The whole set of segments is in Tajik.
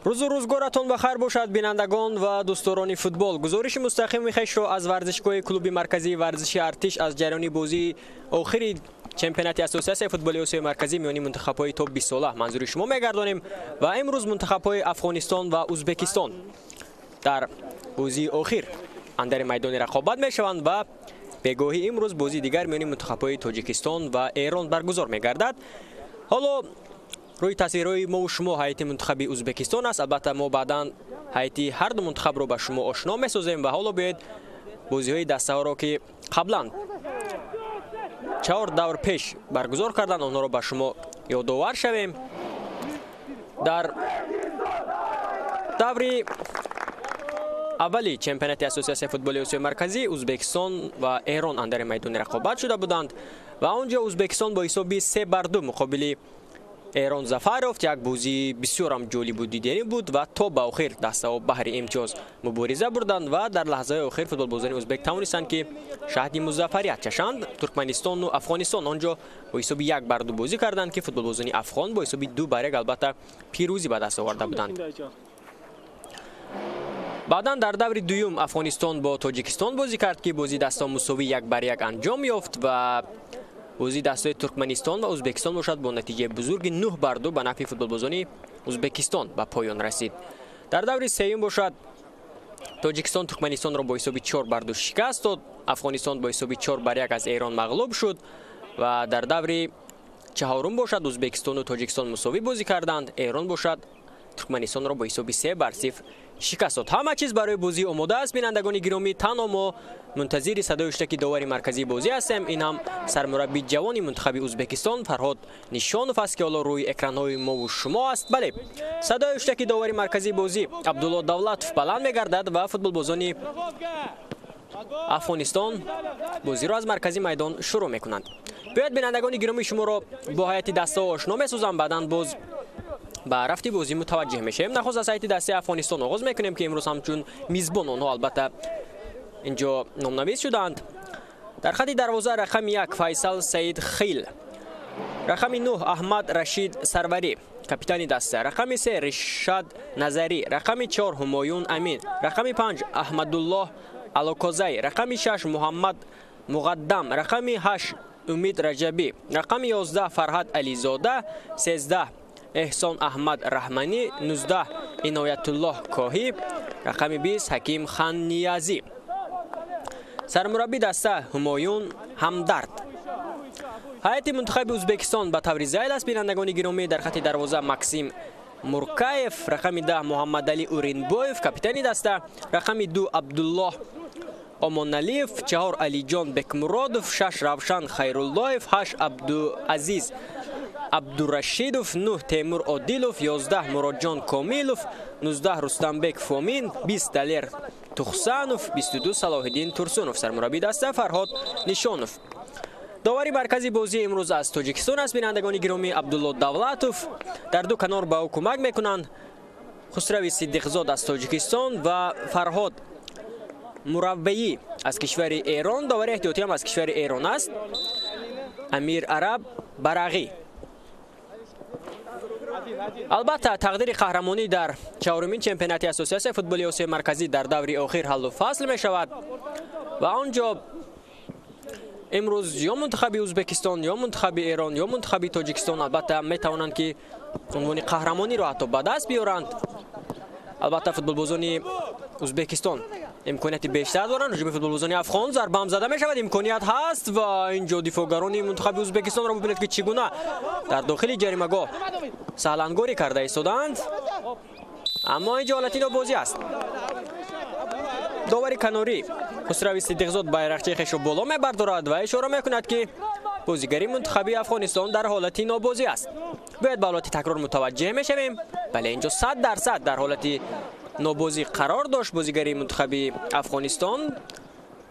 Рӯзу рӯзгоратон ба хайр бошад, бинандагон ва дӯстдорони футбол. Гузориши мустақими хешро аз варзишгоҳи клуби марказии варзиши Артиш аз ҷараёни бозии охири чемпионати Ассотсиатсияи футболи Осиёи Марказӣ миёни мунтахабҳои то 20 сола манзури шумо мегардонем ва имрӯз мунтахабҳои Афғонистон ва Узбекистон дар бозии охир андари майдони рақобат мешаванд ва бегоҳи имрӯз бозии дигар миёни мунтахабҳои Тоҷикистон ва Эрон баргузор мегардад. Ҳоло рӯи тасвирҳои мову шумо ҳайати мунтахаби Узбекистон аст. Албатта мо баъдан ҳайати ҳар ду мунтахабро ба шумо ошно месозем ва ҳоло биёед бозиҳои дастаҳоро, ки қаблан 4 давр пеш баргузор карданд, онҳоро ба шумо ёдовар шавем. Дар даври аввали чемпионати Ассотсиатсияи футболи Осиёи Марказӣ Узбекистон ва Эрон андари майдони рақобат шуда буданд ва он ҷо Узбекистон бо ҳисоби 3-2 муқобили Эрон зафар ёфт. Як бозии бисёрам ҷолибу диданӣ буд ва то ба охир дастаҳо баҳри имтиёз мубориза бурданд ва дар лаҳзаҳои охир футболбозони узбек тавонистанд, ки шаҳди музаффарият чашанд. Туркманистону Афғонистон он ҷо бо ҳисоби 1-2 бозӣ карданд, ки футболбозони афғон бо ҳисоби 2-1 албатта пирӯзӣ ба даст оварда буданд. Баъдан дар даври дуюм Афғонистон бо Тоҷикистон бозӣ кард, ки бозии дастаҳо мусовӣ 1-1 анҷом ёфт ва бозии дастаҳои Туркманистон ва Узбекистон бошад бо натиҷаи бузурги 9-2 ба нафъи футболбозони Узбекистон ба поён расид. Дар даври сеюм бошад Тоҷикистон Туркманистонро бо ҳисоби 4-2 шикаст дод. Афғонистон бо ҳисоби 4-1 аз Эрон мағлуб шуд ва дар даври чаҳорум бошад Узбекистону Тоҷикистон мусовӣ бозӣ карданд. Эрон бошад Туркманистонро бо ҳисоби 3-0 шикаст дод. Ҳама чиз барои бозӣ омода аст, бинандагони гиромӣ. Танҳо мо мунтазири садои ҳуштаки довари марказии бозӣ ҳастем. Ин ҳам сармурабби ҷавони мунтахаби Узбекистон Фарҳод Нишонов аст, ки ҳоло рӯи экранҳои мову шумо аст. Бале, садои ҳуштаки довари марказии бозӣ Абдулло Давлатов баланд мегардад ва футболбозони Афғонистон бозиро аз маркази майдон шурӯъ мекунанд. Биёед, бинандагони гиромӣ, шуморо бо ҳайати дастаҳо ошно месозам, баъдан боз ба рафти бозӣ мутаваҷҷеҳ мешавем. Нахуст аз ҳайати дастаи Афғонистон оғоз мекунем, ки имрӯз ҳамчун мизбон онҳо албатта инҷо номнавис шудаанд. Дар хати дарвоза рақами 1 Файсал Саид Хил, рақами 9 Аҳмад Рашид Сарварӣ, капитани даста, рақами 3 Ришад Назарӣ, рақами 4 Ҳумоюн Амин, рақами 5 Аҳмадуллоҳ Алокозай, рақами 6 Муҳаммад Муғаддам, рақами 8 Умид Раҷабӣ, рақами 11 Фарҳад Ализода, 13 Эҳсон Аҳмад Раҳманӣ, 19 Иноятуллоҳ Коҳӣ, рақами 20 Ҳаким Хан Ниязӣ. Сармурабби даста Ҳумоюн Ҳамдард. Ҳайати мунтахаби Узбекистон ба таври зайл аст, бинандагони гиромӣ. Дар хати дарвоза Максим Муркаев, рақами 10 Муҳаммадалӣ Уринбоев, капитани даста, рақами 2 Абдуллоҳ Омоналиев, 4 Алиҷон Бекмуродов, 6 Равшан Хайруллоев, 8 Абдуазиз Абдурашидов, 9 Темур Одилов, 11 Муроджон Комилов, 19 Рустамбек Фомин, 20 Далер Тухсанов, 22 Салоҳиддин Турсунов. Сармурабби даста Фарҳод Нишонов. Довари маркази бозии имрӯз аз Тоҷикистон аст, бинандагони гиромӣ, Абдулло Давлатов. Дар ду канор ба ӯ кӯмак мекунанд Хусрави Сиддиқзод аз Тоҷикистон ва Фарҳод Муравваӣ аз кишвари Эрон. Довари эҳтиётӣ ҳам аз кишвари Эрон аст, Амир Араб Барағӣ. Албатта тақдири қаҳрамонӣ дар чаҳорумин чемпионати Ассотсиатсияи футболи Осиёи Марказӣ дар даври охир ҳаллу фасл мешавад ва он ҷо имрӯз ё мунтахаби Узбекистон, ё мунтахаби Эрон, ё мунтахаби Тоҷикистон албатта метавонанд, ки унвони қаҳрамониро ҳатто ба даст биёранд. Албатта футболбозони Узбекистон имконияти бештар доранд. Ҳуҷуми футболбозони афғон, зарбаам зада мешавад, имконият ҳаст ва инҷо дифоъгарони мунтахаби Узбекистонро бибинед, ки чӣ гуна дар дохили ҷаримагоҳ саҳлангорӣ карда истодаанд, аммо инҷо ҳолати нобозӣ аст. Довари канорӣ Хусрави Сиддиқзод байрақчаи хешро боло мебардорад ва ишора мекунад, ки бозигари мунтахаби Афғонистон дар ҳолати нобозӣ аст. Бояд ба ҳолати такрор мутаваҷҷеҳ мешавем. Бале, инҷо 100% дар ҳолати нобозӣ қарор дошт бозигари мунтахаби Афғонистон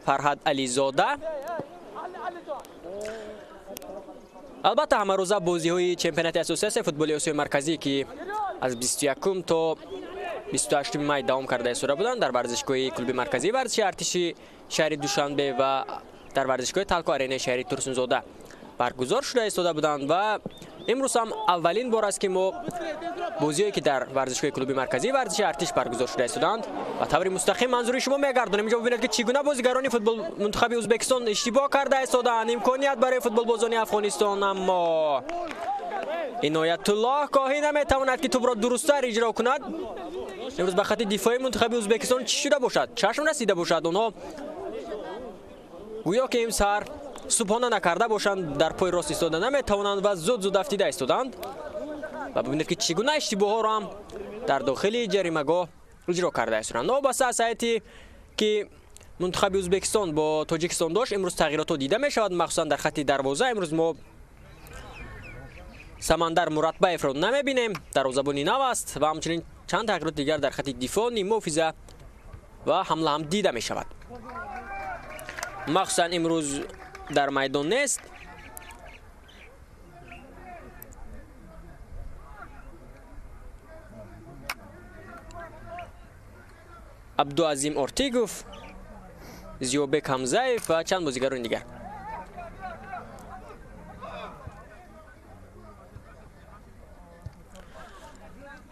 Фарҳад Ализода. Албатта ҳамарӯза бозиҳои чемпионати Ассотсиатсияи футболи Осиёи Марказӣ, ки аз 21 то 28 май давом карда истода буданд, дар варзишгоҳи клуби марказии варзиши Артиши шаҳри Душанбе ва дар варзишгоҳи Талко Аренаи шаҳри Турсунзода баргузор шуда истода буданд ва Имрӯз ҳам аввалин бор аст, ки мо бозиҳое, ки дар варзишгоҳи клуби марказии варзиши Артиш баргузор шуда истоданд, ба таври мустақим манзури шумо мегардонем. Инҷо бибинед, ки чӣ гуна бозигарони футбол мунтахаби Ӯзбекистон иштибоҳ карда истоданд. Имконият барои футболбозони Афғонистон, аммо Иноятуллоҳ Коҳӣ наметавонад, ки тӯбро дурусттар иҷро кунад. Имрӯз ба хати дифои мунтахаби Ӯзбекистон чӣ шуда бошад? Чашм расида бошад. Онҳо гӯё ки им сар субҳона накарда бошанд, дар пои рост истода наметавонанд ва зуд-зуд афтида истоданд. Ва бибинед, ки чӣ гуна иштибоҳҳоро ҳам дар дохили ҷаримагоҳ иҷро карда истоданд. Новобаста аз ҳайати, ки мунтахаби Ӯзбекистон бо Тоҷикистон дошт, имрӯз тағйиротҳо дида мешавад, махсусан дар хати дарвоза. Имрӯз мо Самандар Муратбаевро намебинем, дарвозабони нав аст ва ҳамчунин чанд тағйирот дигар дар хати дифоъ, ниммуҳофиза ва ҳамла ҳам дида мешавад. Махсусан имрӯз дар майдон нест. Абдуазим Ортигов, Зиёбек Ҳамзаев ва чанд бозигарони дигар.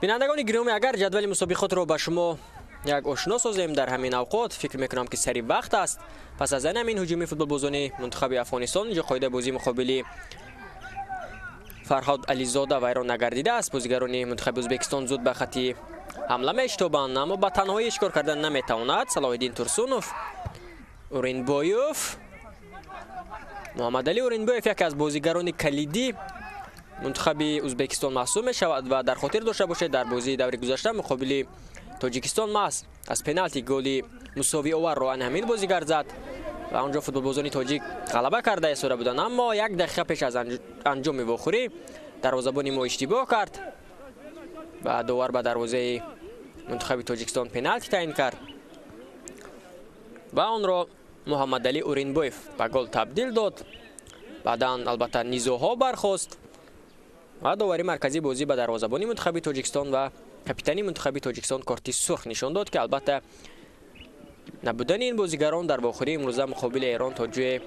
Бинандагони гиромӣ, агар ҷадвали мусобиқотро ба шумо як ошно созем дар ҳамин авқот, фикр мекунам, ки сари вақт аст. Пас аз ҳамин ҳуҷуми футболбозони мунтахаби Афғонистон, инҷо қоидаи бозии муқобили Фарҳод Ализода вайрон нагардидааст. Бозигарони мунтахаби Ӯзбекистон зуд ба хати ҳамла мешитобанд, аммо ба танҳоӣ ҳеҷ кор кардан наметавонад. Салоҳиддин Турсунов, Уринбоев, Муҳаммадалӣ Уринбоев яке аз бозигарони калидӣ мунтахаби Ӯзбекистон маҳсуб мешавад ва дар хотир дошта бошед, дар бозии даври гузашта муқобили Тоҷикистон маҳз аз пеналти голи мусовиоварро ан ҳамин бозигар зад ва онҷо футболбозони тоҷик ғалаба карда истода буданд. Аммо як дақиқа пеш аз анҷоми вохӯрӣ дарвозабони мо иштибоҳ кард ва довар ба дарвозаи мунтахаби Тоҷикистон пеналти таъин кард ва онро Муҳаммадалӣ Уринбоев ба гол табдил дод. Баъдан албатта низоъҳо бархост ва довари марказии бозӣ ба дарвозабони мунтахаби Тоҷикистон ва капитани мунтахаби Тоҷикистон корти сурх нишон дод, ки албатта набудани ин бозигарон дар вохӯрии имрӯза муқобили Эрон то ҷое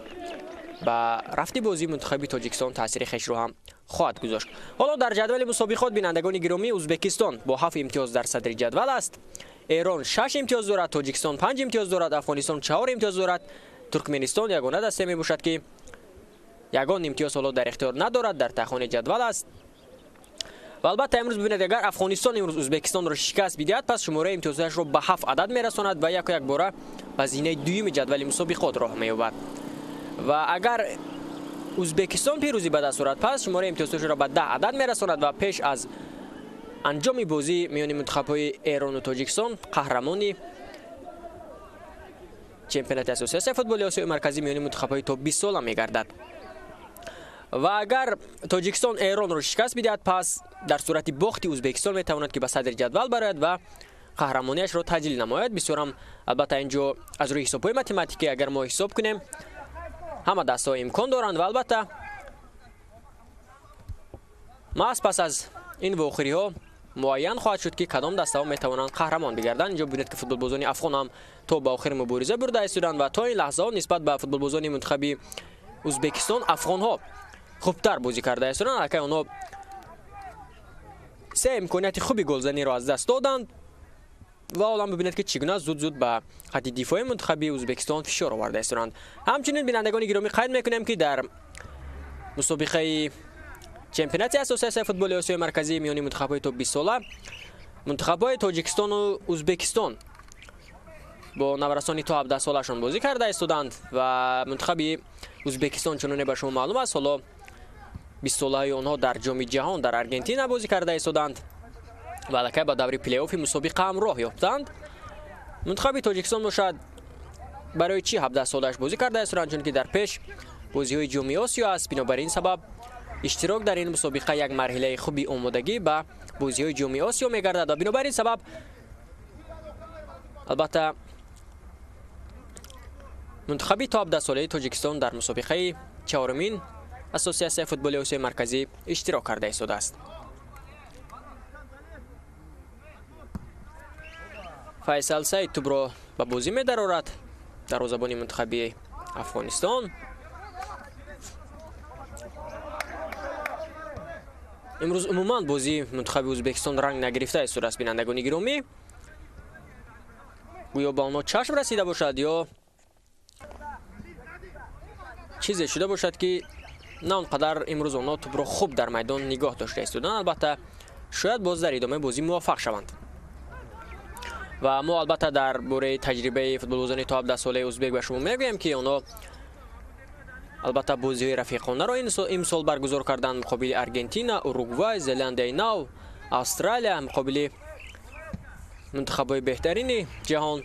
ба рафти бозии мунтахаби Тоҷикистон таъсири хешро ҳам хоҳад гузошт. Ҳоло дар ҷадвали мусобиқот, бинандагони гиромӣ, Ӯзбекистон бо 7 имтиёз дар садри ҷадвал аст. Эрон 6 имтиёз дорад, Тоҷикистон 5 имтиёз дорад, Афғонистон 4 имтиёз дорад. Туркменистон ягона дасте мебошад, ки ягон имтиёз ҳоло дар ихтиёр надорад, дар тахони ҷадвал аст. Ва албатта имрӯз бибинед, агар Афғонистон имрӯз Ӯзбекистонро шикаст бидиҳад, пас шумораи имтиёзҳояшро ба 7 адад мерасонад ва яку як бора ба зинаи дуюми ҷадвали мусобиқот роҳ меёбад. Ва агар Ӯзбекистон пирӯзӣ ба даст орад, пас шумораи имтиёзҳояшро ба 10 адад мерасонад ва пеш аз анҷоми бозӣ миёни мунтахабҳои Эрону Тоҷикистон қаҳрамони чемпионати ассотсиатсияи футболи Осиёи Марказӣ миёни мунтахабҳои то 20 сола мегардад. Ва агар Тоҷикистон Эронро шикаст бидиҳад, пас дар сурати бохти Ӯзбекистон метавонад, ки ба садри ҷадвал барояд ва қаҳрамониашро таҷлил намояд. Бисёрам албатта инҷо аз рӯи ҳисобҳои математикӣ агар мо ҳисоб кунем, ҳама дастҳо имкон доранд ва албатта маҳз пас аз ин вохӯриҳо муайян хоҳад шуд, ки кадом дастаҳо метавонанд қаҳрамон бигарданд. Инҷо бибинед, ки футболбозони афғон ҳам то ба охир мубориза бурда истоданд ва то ин лаҳзаҳо нисбат ба футболбозони мунтахаби Ӯзбекистон афғонҳо хубтар бозӣ карда истоданд. Аллакай онҳо 3 имконияти хуби голзаниро аз даст доданд ва ҳолам бибинед, ки чӣ гуна зуд-зуд ба хати дифои мунтахаби Ӯзбекистон фишор оварда истоданд. Ҳамчунин, бинандагони гиромӣ, қайд мекунем, ки дар мусобиқаи чемпионати ассотсиатсияи футболи Осиёи Марказӣ миёни мунтахабҳои то 20 сола мунтахабҳои Тоҷикистону Ӯзбекистон бо наврасони то 17 солашон бозӣ карда истоданд ва мунтахаби Ӯзбекистон, чуноне ба шумо маълум аст, ҳоло 20 солаҳои онҳо дар ҷоми ҷаҳон дар Аргентина бозӣ карда истоданд ва аллакай ба даври плей-оффи мусобиқа ҳам роҳ ёфтанд. Мунтахаби Тоҷикистон бошад, барои чӣ 17 солааш бозӣ карда истоданд? Чунки дар пеш бозиҳои ҷоми Осиё аст. Бинобар ин сабаб иштирок дар ин мусобиқа як марҳилаи хуби омодагӣ ба бозиҳои ҷоми Осиё мегардад ва бинобар ин сабаб албатта мунтахаби то 17 солаи Тоҷикистон дар мусобиқаи чаҳорумин ассотсиатсияи футболи Осиёи Марказӣ иштирок карда истодааст. Файсал Саид тӯбро ба бозӣ медарорад, дарвозабони мунтахаби Афғонистон. Имрӯз умуман бозии мунтахаби Ӯзбекистон ранг нагирифта истодааст, бинандагони гиромӣ. Гӯё ба онҳо чашм расида бошад ё чизе шуда бошад, ки на он қадар имрӯз онҳо тӯбро хуб дар майдон нигоҳ дошта истоданд. Албатта шояд боз дар идомаи бозӣ муваффақ шаванд. Ва мо албатта дар бораи таҷрибаи футболбозони то 17 солаи ӯзбек ба шумо мегӯем, ки онҳо албатта бозиҳои рафиқонаро имсол баргузор карданд муқобили Аргентина, Уругвай, Зеландияи Нав, Австралия, муқобили мунтахабҳои беҳтарини ҷаҳон.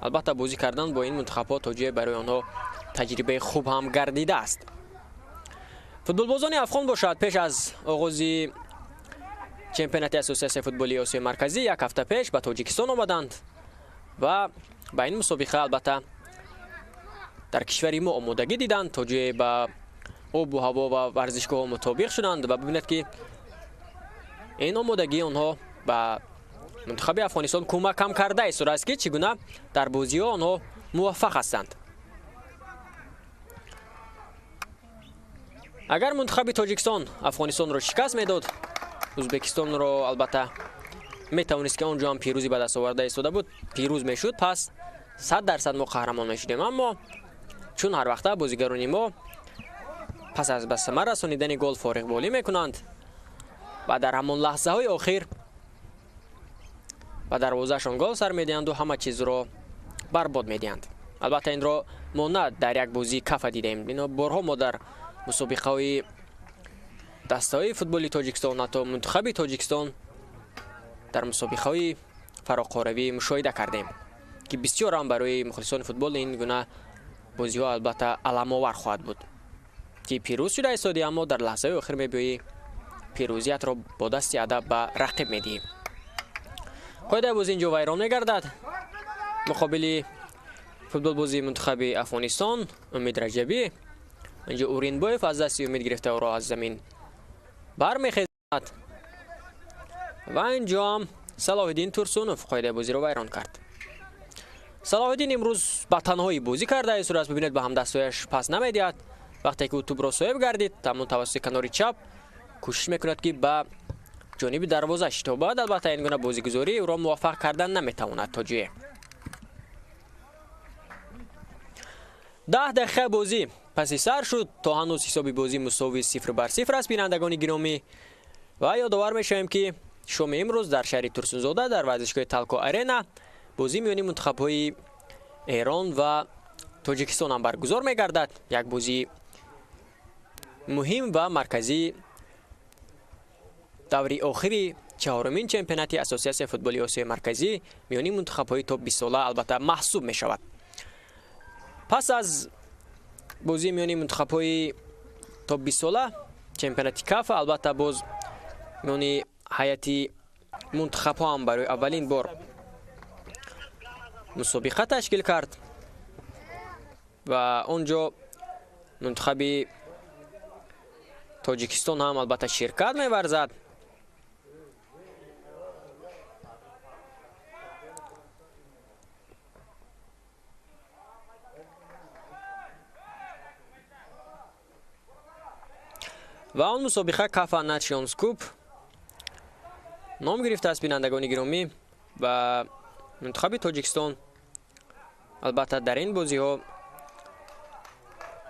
Албатта бозӣ кардан бо ин мунтахабҳо то ҷое барои онҳо таҷрибаи хуб ҳам гардидааст. Футболбозони афғон бошад, пеш аз оғози чемпионати Ассотсиатсияи футболи Осиёи Марказӣ як ҳафта пеш ба Тоҷикистон омаданд ва ба ин мусобиқа албатта дар кишвари мо омодагӣ диданд, то ҷое ба обу ҳаво ва варзишгоҳҳо мутобиқ шуданд ва бибинед, ки ин омодагии онҳо ба мунтахаби Афғонистон кӯмак ҳам карда истодааст, ки чӣ гуна дар бозиҳо онҳо муваффақ ҳастанд. Агар мунтахаби Тоҷикистон Афғонистонро шикаст медод, Ӯзбекистонро албатта метавонист, ки он ҷо ҳам пирӯзӣ ба даст оварда истода буд, пирӯз мешуд, пас 100% мо қаҳрамон мешудем. Аммо чун ҳар вақта бозигарони мо пас аз ба самар расонидани гол фориғболӣ мекунанд ва дар ҳамон лаҳзаҳои охир ба дарвозаашон гол сар медиҳанду ҳама чизро барбод медиҳанд. Албатта инро мо на дар як бозии кафа дидаем, ино борҳо мо дар мусобиқаҳои дастаҳои футболи Тоҷикистон, ҳатто мунтахаби Тоҷикистон дар мусобиқаҳои фароқоравӣ мушоҳида кардем, ки бисёр ҳам барои мухлисони футбол ин гуна бозиҳо албатта аламовар хоҳад буд, ки пирӯз шуда истодӣ, аммо дар лаҳзаи охир мебиёӣ пирӯзиятро бо дасти адаб ба рақиб медиҳӣ. Қоидаи бозӣ инҷо вайрон мегардад. Муқобили футболбози мунтахаби Афғонистон Умид Раҷабӣ инҷо Уринбоев аз дасти Умид гирифта ӯро аз замин бармехезад ва инҷо ҳам Салоҳиддин Турсунов қоидаи бозиро вайрон кард. Салоҳиддин имрӯз ба танҳоӣ бозӣ карда истодааст. Бибинед, ба ҳамдастҳояш пас намедиҳад. Вақте ки ӯ тӯбро соҳиб гардид, ҳамон тавассути канори чап кӯшиш мекунад, ки ба ҷониби дарвоза шитобад. Албатта ин гуна бозигузорӣ ӯро муваффақ кардан наметавонад то ҷое. 10 дақиқа бозӣ паси сар шуд, то ҳанӯз ҳисоби бозӣ мусовии 0-0 аст, бинандагони гиромӣ. Ва ёдовар мешавем, ки шоми имрӯз дар шаҳри Турсунзода дар варзишгоҳи Талко Арена бозӣ миёни мунтахабҳои Эрон ва Тоҷикистон ҳам баргузор мегардад. Як бозии муҳим ва марказии даври охири чаҳорумин чемпионати Ассотсиатсияи футболи Осиёи Марказӣ миёни мунтахабҳои то 20 сола албатта маҳсуб мешавад. Пас аз бозии миёни мунтахабҳои то 20 сола чемпионати кафа албатта боз миёни ҳайати мунтахабҳо ҳам барои аввалин бор мусобиқа ташкил кард ва он ҷо мунтахаби Тоҷикистон ҳам албатта ширкат меварзад. Ва он мусобиқа Кафа Nations Cup ном гирифтааст, бинандагони гиромӣ. Ва мунтахаби Тоҷикистон албатта дар ин бозиҳо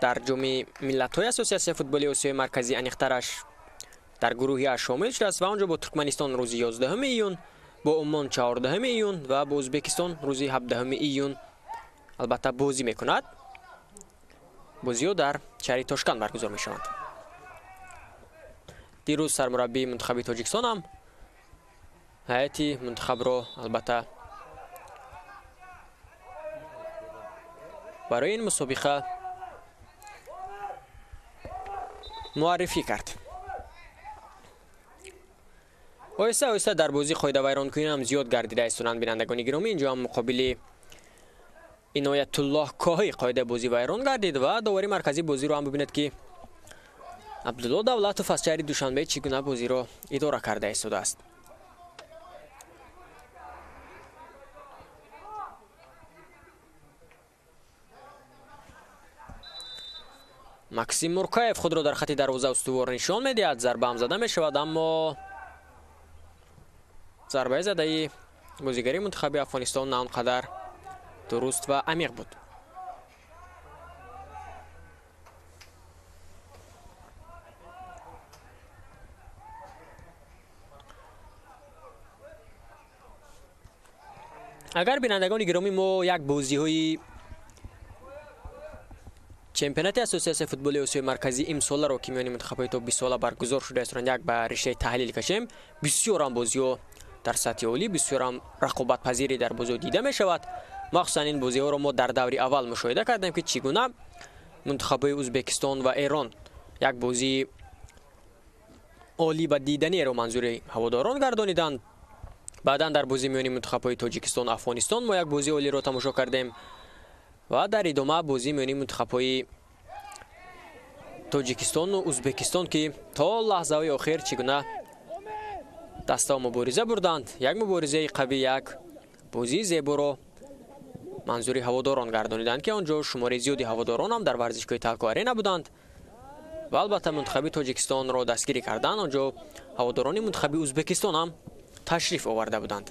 дар ҷоми миллатҳои Ассотсиатсияи футболи Осиёи Марказӣ, аниқтараш дар гурӯҳи А шомил шудааст ва он ҷо бо Туркманистон рӯзи 11 июн, бо Уммон 14 июн ва бо Ӯзбекистон рӯзи 17 июн албатта бозӣ мекунад. Бозиҳо дар шаҳри Тошканд баргузор мешаванд. Дирӯз сармураббии мунтахаби Тоҷикистон ҳам ҳайати мунтахабро албатта барои ин мусобиқа муаррифӣ кард. Оҳиста оҳиста дар бозӣ қоидавайронкунӣ ҳам зиёд гардида истоданд, бинандагони гиромӣ. Инҷо ҳам муқобили Иноятуллоҳ Коҳӣ қоидаи бозӣ вайрон гардид ва довари марказии бозиро ҳам бибинед, ки Абдулло Давлатов аз шаҳри Душанбе чӣ гуна бозиро идора карда истодааст. Максим Муркаев худро дар хати дарвоза устувор нишон медиҳад. Зарба ҳам зада мешавад, аммо зарбаи задаи бозигари мунтахаби Афғонистон на он қадар дуруст ва амиқ буд. Агар бинандагони гиромӣ мо як бозиҳои чемпионати Ассотсиатсияи футболи Осиёи Марказӣ имсоларо, ки миёни мунтахабҳои то 20 сола баргузор шудааст, як ба риштаи таҳлил кашем, бисёрам бозиҳо дар сатҳи олӣ, бисёрам рақобатпазирӣ дар бозиҳо дида мешавад. Махсусан ин бозиҳоро мо дар даври аввал мушоҳида кардем, ки чӣ гуна мунтахабҳои Ӯзбекистон ва Эрон як бозии олӣ ва диданиро манзури ҳаводорон гардониданд. Баъдан дар бозии миёни мунтахабҳои Тоҷикистон Афғонистон мо як бозии олиро тамошо кардем ва дар идома бозии миёни мунтахабҳои Тоҷикистону Ӯзбекистон, ки то лаҳзаҳои охир чӣ гуна дастаҳо мубориза бурданд. Як муборизаи қавӣ, як бозии зеборо манзури ҳаводорон гардониданд, ки он ҷо шумораи зиёди ҳаводорон ҳам дар варзишгоҳи Талко Арена буданд ва албатта мунтахаби Тоҷикистонро дастгирӣ карданд. Он ҷо ҳаводорони мунтахаби Ӯзбекистон ҳам ташриф оварда буданд.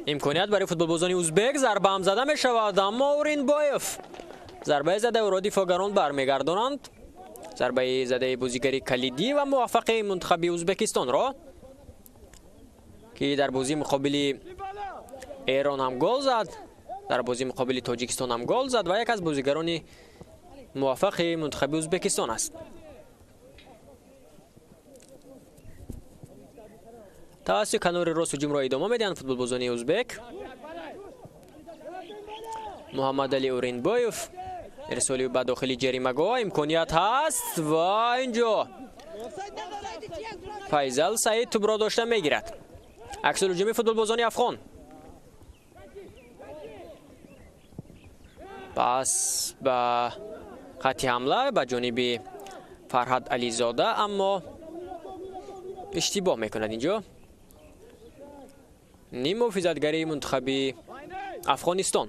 Имконият барои футболбозони ӯзбек, зарба ҳам зада мешавад, аммо Уринбоев зарбаи задаи ӯро дифоъгарон бармегардонанд. Зарбаи задаи бозигари калидӣ ва муваффақи мунтахаби Ӯзбекистонро, ки дар бозии муқобили Эрон ҳам гол зад, дар бозии муқобили Тоҷикистон ҳам гол зад ва як аз бозигарони муваффақи мунтахаби Ӯзбекистон аст. Тавассути канори рост ҳуҷумро идома медиҳанд футболбозони ӯзбек. Муҳаммадали Уринбоев ирсоли ба дохили ҷаримагоҳ, имконият ҳаст ва инҷо Файзал Саид тӯбро дошта мегирад. Аксулҳуҷуми футболбозони афғон. Пас ба хати ҳамла ба ҷониби Фарҳад Ализода, аммо иштибоҳ мекунад инҷо ним муҳофизатгари мунтахаби Афғонистон.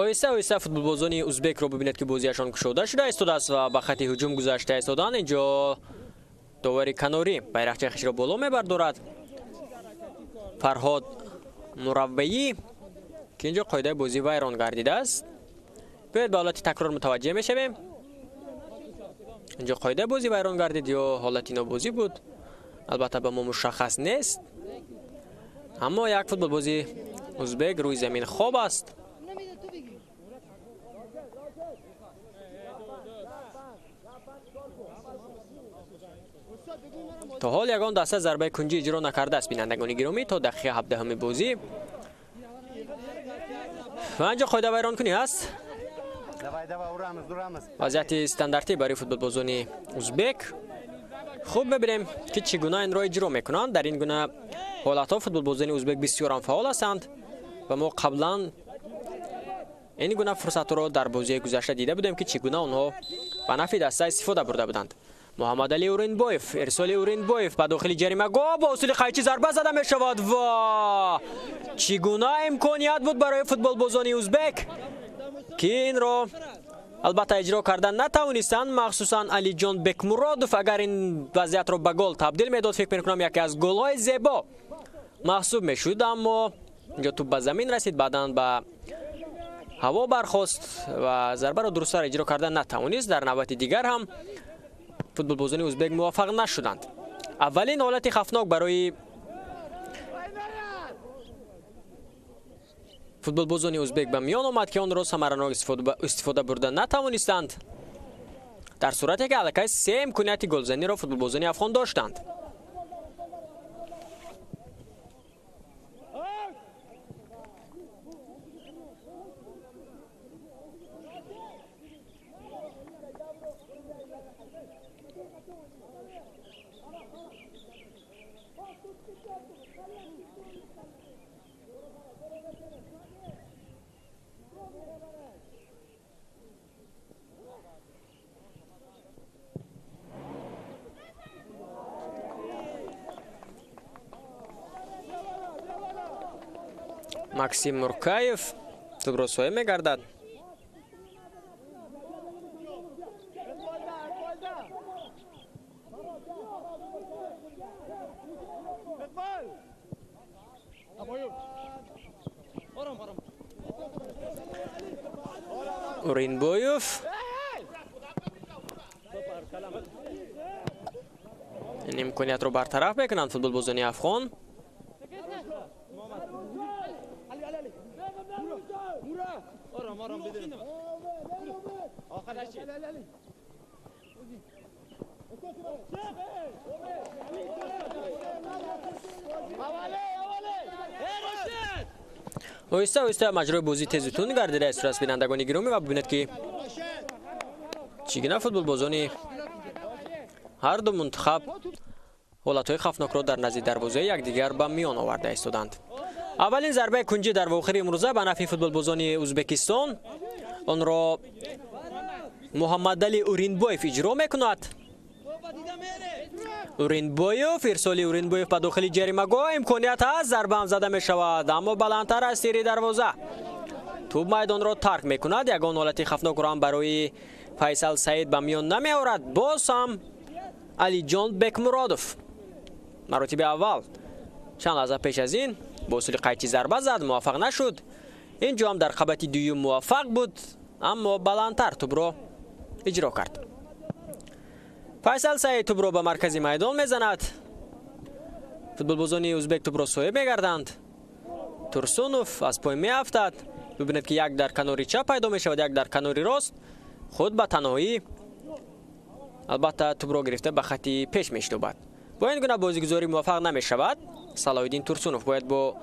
Оҳиста оҳиста футболбозони ӯзбекро бибинед, ки бозиашон кушода шуда истодааст ва ба хати ҳуҷум гузашта истоданд. Инҷо довари канорӣ байрақчаи хешро боло мебардорад. Фарҳод Муравваӣ, ки инҷо қоидаи бозӣ вайрон гардидааст. Биёед ба ҳолати такрор мутаваҷҷеҳ мешавем. Инҷо қоидаи бозӣ вайрон гардид ё ҳолати нобозӣ буд, албатта ба мо мушаххас нест. Аммо як футболбози ӯзбек рӯи замин хоб аст. То ҳол ягон даста зарбаи кунҷӣ иҷро накардааст, бинандагони гиромӣ, то дақиқаи 17-уми бозӣ. Ва инҷо қоида вайронкунӣ ҳаст. Вазъияти стандартӣ барои футболбозони ӯзбек. Хуб мебинем, ки чӣ гуна инро иҷро мекунанд. Дар ин гуна ҳолатҳо футболбозони ӯзбек бисёрам фаъол ҳастанд ва мо қаблан ин гуна фурсатҳоро дар бозии гузашта дида будем, ки чӣ гуна онҳо ба нафъи даста истифода бурда буданд. Муҳаммадали Уринбоев, ирсоли Уринбоев ба дохили ҷаримагоҳ бо усули қайчӣ зарба зада мешавад ва чӣ гуна имконият буд барои футболбозони ӯзбек, ки инро албатта иҷро кардан натавонистанд. Махсусан Алиҷон Бекмуродов агар ин вазъиятро ба гол табдил медод, фикр мекунам яке аз голҳои зебо маҳсуб мешуд, аммо Инҷо туп ба замин расид, баъдан ба ҳаво бархост ва зарбаро дурусттар иҷро карда натавонист. Дар навбати дигар ҳам футболбозони узбек муваффақ нашуданд. Аввалин ҳолати хавфнок барои футболбозони узбек ба миён омад, ки онро самаранок истифода бурда натавонистанд, дар сурате ки аллакай се имконияти голзаниро футболбозони афғон доштанд. Максим Муркаев тӯбро соҳиб мегардад. Уринбоев ин имкониятро бартараф мекунанд футболбозони афғон. Оҳиста оҳиста маҷрои бозӣ тезу тунд гардида истодааст, бинандагони гиромӣ, ва бибинед, ки чӣ гуна футболбозони ҳар ду мунтахаб ҳолатҳои хавфнокро дар назди дарвозаи якдигар ба миён оварда истоданд. Аввалин зарбаи кунҷӣ дар вохири имрӯза ба нафъи футболбозони Узбекистон. Онро Муҳаммадали Уринбоев иҷро мекунад. Уринбоев, ирсоли Уринбоев ба дохили ҷаримагоҳ, имконият ҳаст, зарба ҳам зада мешавад, аммо баландтар аз тири дарвоза. Тӯб майдонро тарк мекунад. Ягон ҳолати хавфнокро ҳам барои Файсал Саид ба миён намеорад. Боз ҳам Алиҷон Бекмуродов маротиби аввал чанд лаҳза пеш аз ин бо усули қайчи зарба зад, муваффақ нашуд. Ин ҷо ҳам дар қабати дуюм муваффақ буд, аммо баландтар тӯбро иҷро кард. Файсал Саид тӯбро ба маркази майдон мезанад. Футболбозони узбек тӯбро соҳиб мегарданд. Турсунов аз пой меафтад. Бибинед, ки як дар канори чап пайдо мешавад, як дар канори рост. Худ ба танҳоӣ албатта тӯбро гирифта ба хати пеш мештобад. Бо ин гуна бозигузорӣ муваффақ намешавад. Салоҳиддин Турсунов бояд бо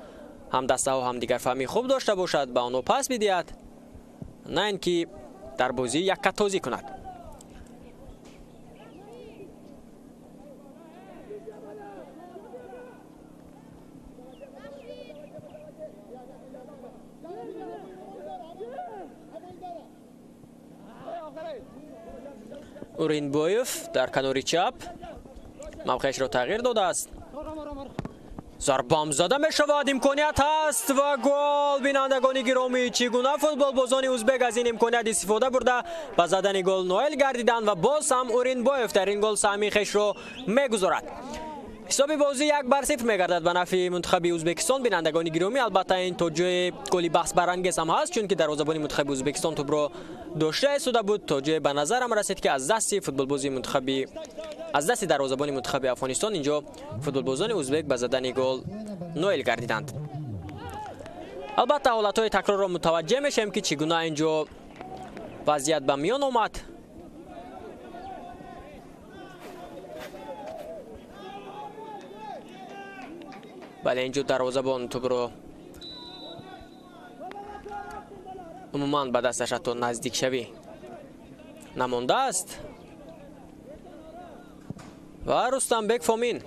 ҳамдастаҳо ҳамдигарфаҳмии хуб дошта бошад, ба онҳо пас бидиҳад, на ин ки дар бозӣ яккатозӣ кунад. Уринбоев дар канори чап мавқеашро тағйир додааст. Зарбам зада мешавад, имконият ҳаст ва гол. Бинандагони гиромӣ, чӣ гуна футболбозони узбек аз ин имконият истифода бурда ба задани гол ноил гардиданд ва боз ҳам Уринбоев дар ин гол саҳми хешро мегузорад. Ҳисоби бозӣ 1-0 мегардад ба нафъи мунтахаби Узбекистон. Бинандагони гиромӣ, албатта ин то ҷои голи баҳсбарангез ҳам ҳаст, чунки дарвозабони мунтахаби Узбекистон тӯбро дошта истода буд. То ҷое ба назарам расид, ки аз дасти футболбози мунтахаби аз дасти дарвозабони мунтахаби Афғонистон инҷо футболбозони узбек ба задани гол ноил гардиданд. Албатта ҳолатҳои такрорро мутаваҷҷеҳ мешавем, ки чӣ гуна инҷо вазъият ба миён омад. Бале, инҷо дарвозабон тӯбро умуман ба дасташ ҳатто наздикшавӣ намондааст. Ва Рустамбек Фомин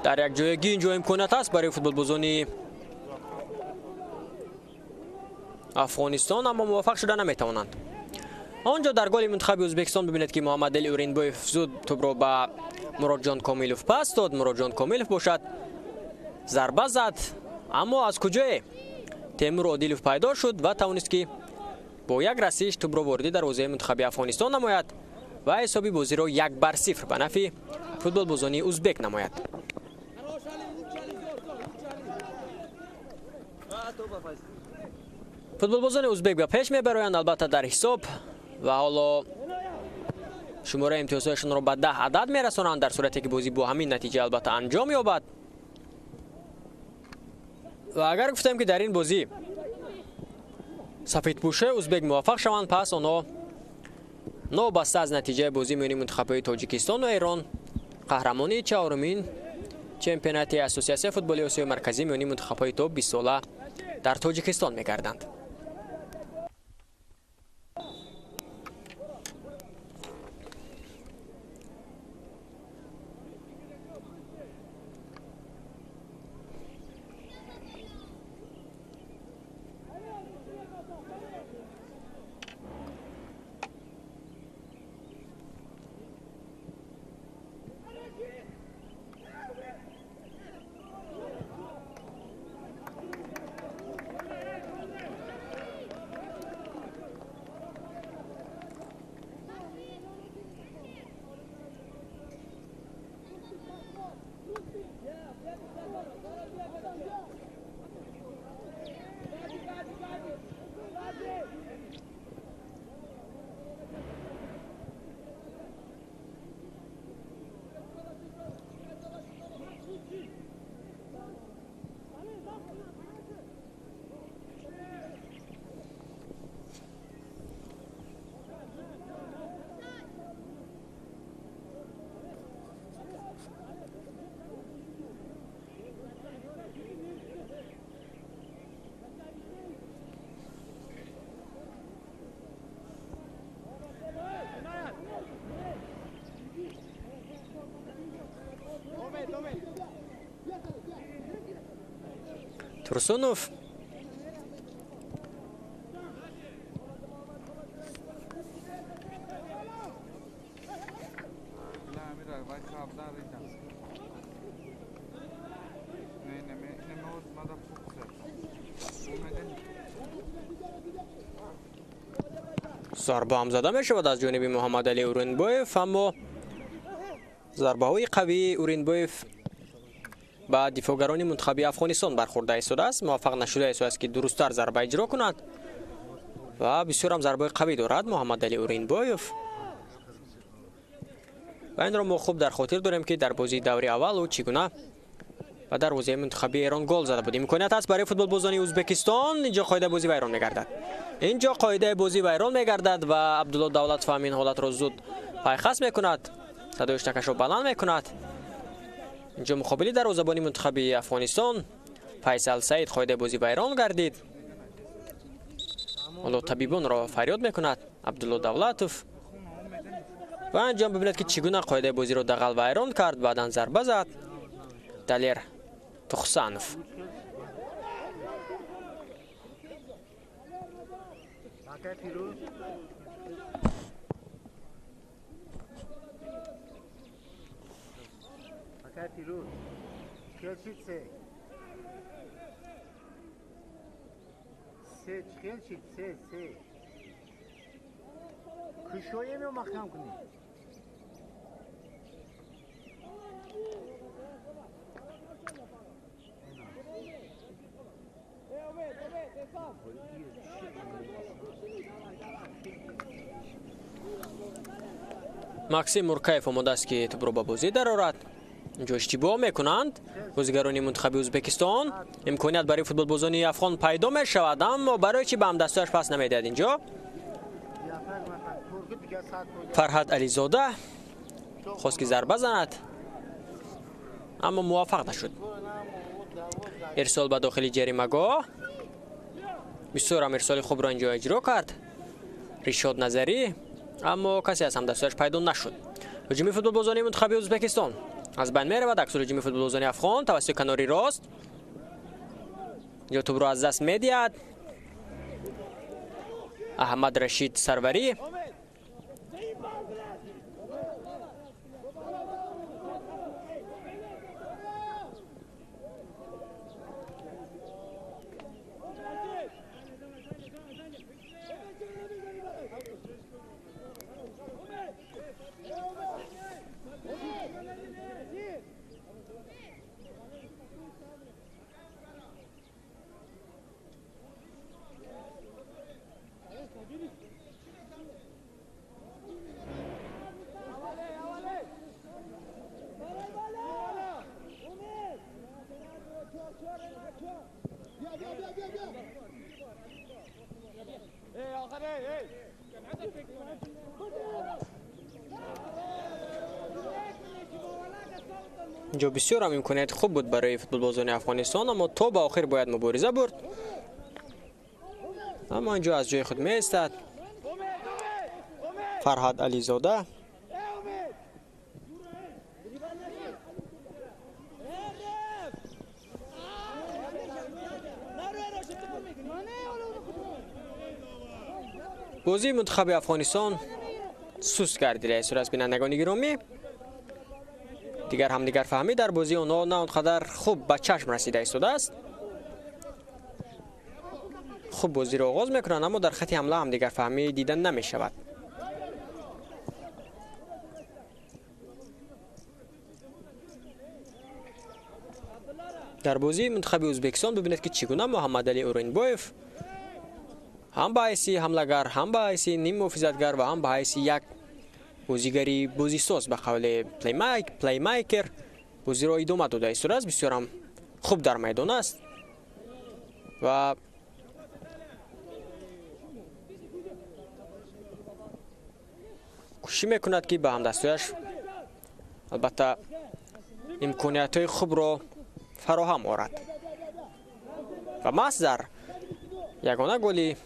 дар як ҷоягӣ инҷо имконият аст барои футболбозони Афғонистон, аммо муваффақ шуда наметавонанд. Он ҷо дар голи мунтахаби Узбекистон бибинед, ки Муҳаммадали Уринбоев зуд тӯбро ба Муроджон Комилов пас дод. Муроджон Комилов бошад зарба зад, аммо аз куҷое Темур Одилов пайдо шуд ва тавонист, ки бо як расиш тӯбро вориди дарвозаи мунтахаби Афғонистон намояд ва ҳисоби бозиро 1-0 ба нафъи футболбозони узбек намояд. Футболбозони узбек ба пеш мебароянд, албатта дар ҳисоб, ва ҳоло шумораи имтиёзҳояшонро ба 10 адад мерасонанд дар сурате ки бозӣ бо ҳамин натиҷа албатта анҷом ёбад. Ва агар гуфтем ки дар ин бозӣ сафедпӯшои узбек муваффақ шаванд, пас онҳо новобаста аз натиҷаи бозӣ миёни мунтахабҳои Тоҷикистон ва Эрон қаҳрамони чаҳорумин чемпионати Ассотсиатсияи футболи Осиёи Марказӣ миёни мунтахабҳои то 20 сола дар Тоҷикистон мегарданд. Турсунов. Зарба ҳам зада мешавад аз ҷониби Муҳаммад Али Уринбоев, аммо зарбаҳои қавии Уринбоев ба дифоъгарони мунтахаби Афғонистон бархӯрда истодааст. Муваффақ нашуда истодааст ки дурусттар зарба иҷро кунад ва бисёр ҳам зарбаи қавӣ дорад Муҳаммад Али Уринбоев. Ва инро мо хуб дар хотир дорем ки дар бозии даври аввал ӯ чӣ гуна ба дарвозаи мунтахаби Эрон гол зада буд. Имконият аст барои футболбозони Ӯзбекистон. Инҷо қоидаи бозӣ вайрон мегардад. Инҷо қоидаи бозӣ вайрон мегардад ва Абдулло Давлатов ҳамин ҳолатро зуд пайхас мекунад, садои штакашро баланд мекунад. Инҷо муқобили дарвозабони мунтахаби Афғонистон Файсал Саид қоидаи бозӣ вайрон гардид. Ҳоло табибонро фарёд мекунад Абдулло Давлатов ва анҷом бибинад ки чӣ гуна қоидаи бозиро дағал вайрон кард. Баъдан зарба зад Далер Тухсанов. Максим Муркаев омода аст ки тӯбро ба бозӣ дарорад. Инҷо иштибоҳ мекунанд бозигарони мунтахаби Ӯзбекистон. Имконият барои футболбозони афғон пайдо мешавад, аммо барои чӣ ба ҳамдастояш пас намедиҳад? Инҷо Фарҳад Ализода хост ки зарба занад, аммо муваффақ нашуд. Ирсол ба дохили ҷаримагоҳ. Бисёр ҳам ирсоли хубро инҷо иҷро кард Ришод Назарӣ, аммо касе аз ҳамдастояш пайдо нашуд. Ҳуҷуми футболбозони мунтахаби Ӯзбекистон аз байн меравад. Аксул ҳуҷуми футболбозони афғон тавассути канори рост. Инҷо тӯбро аз даст медиҳад Аҳмад Рашид Сарварӣ. Инҷо бисёр ҳам имконияти хуб буд барои футболбозони Афғонистон, аммо то ба охир бояд мубориза бурд. Аммо инҷо аз ҷои худ меистад Фарҳад Ализода. Бозии мунтахаби Афғонистон суст гардида истодааст, бинандагони гиромӣ. Дигар ҳамдигарфаҳмӣ дар бозии онҳо на он қадар хуб ба чашм расида истодааст. Хуб бозиро оғоз мекунанд, аммо дар хати ҳамла ҳамдигарфаҳмӣ дида намешавад. Дар бозии мунтахаби Ӯзбекистон бибинед, ки чӣ гуна Муҳаммадалӣ Уринбоев ҳам ба ҳайси ҳамлагар, ҳам ба ҳайси ниммуҳофизатгар ва ҳам ба ҳайси як бозигари бозисоз ба қавли плеймейкер бозиро идома дода истодааст. Бисёр ҳам хуб дар майдон аст ва кӯшиш мекунад, ки ба ҳамдастояш албатта имкониятҳои хубро фароҳам орад. Ва маҳз дар ягона голи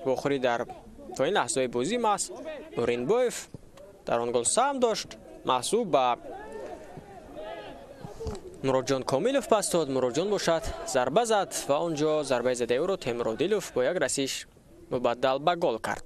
вохӯрӣ дар то ин лаҳзаҳои бозӣ маҳз Уринбоев дар он гол саҳм дошт. Маҳсуб ба Муроджон Комилов пас дод. Муроджон бошад зарба зад ва он ҷо зарбаи задаи ӯро Темур Одилов бо як расиш мубаддал ба гол кард.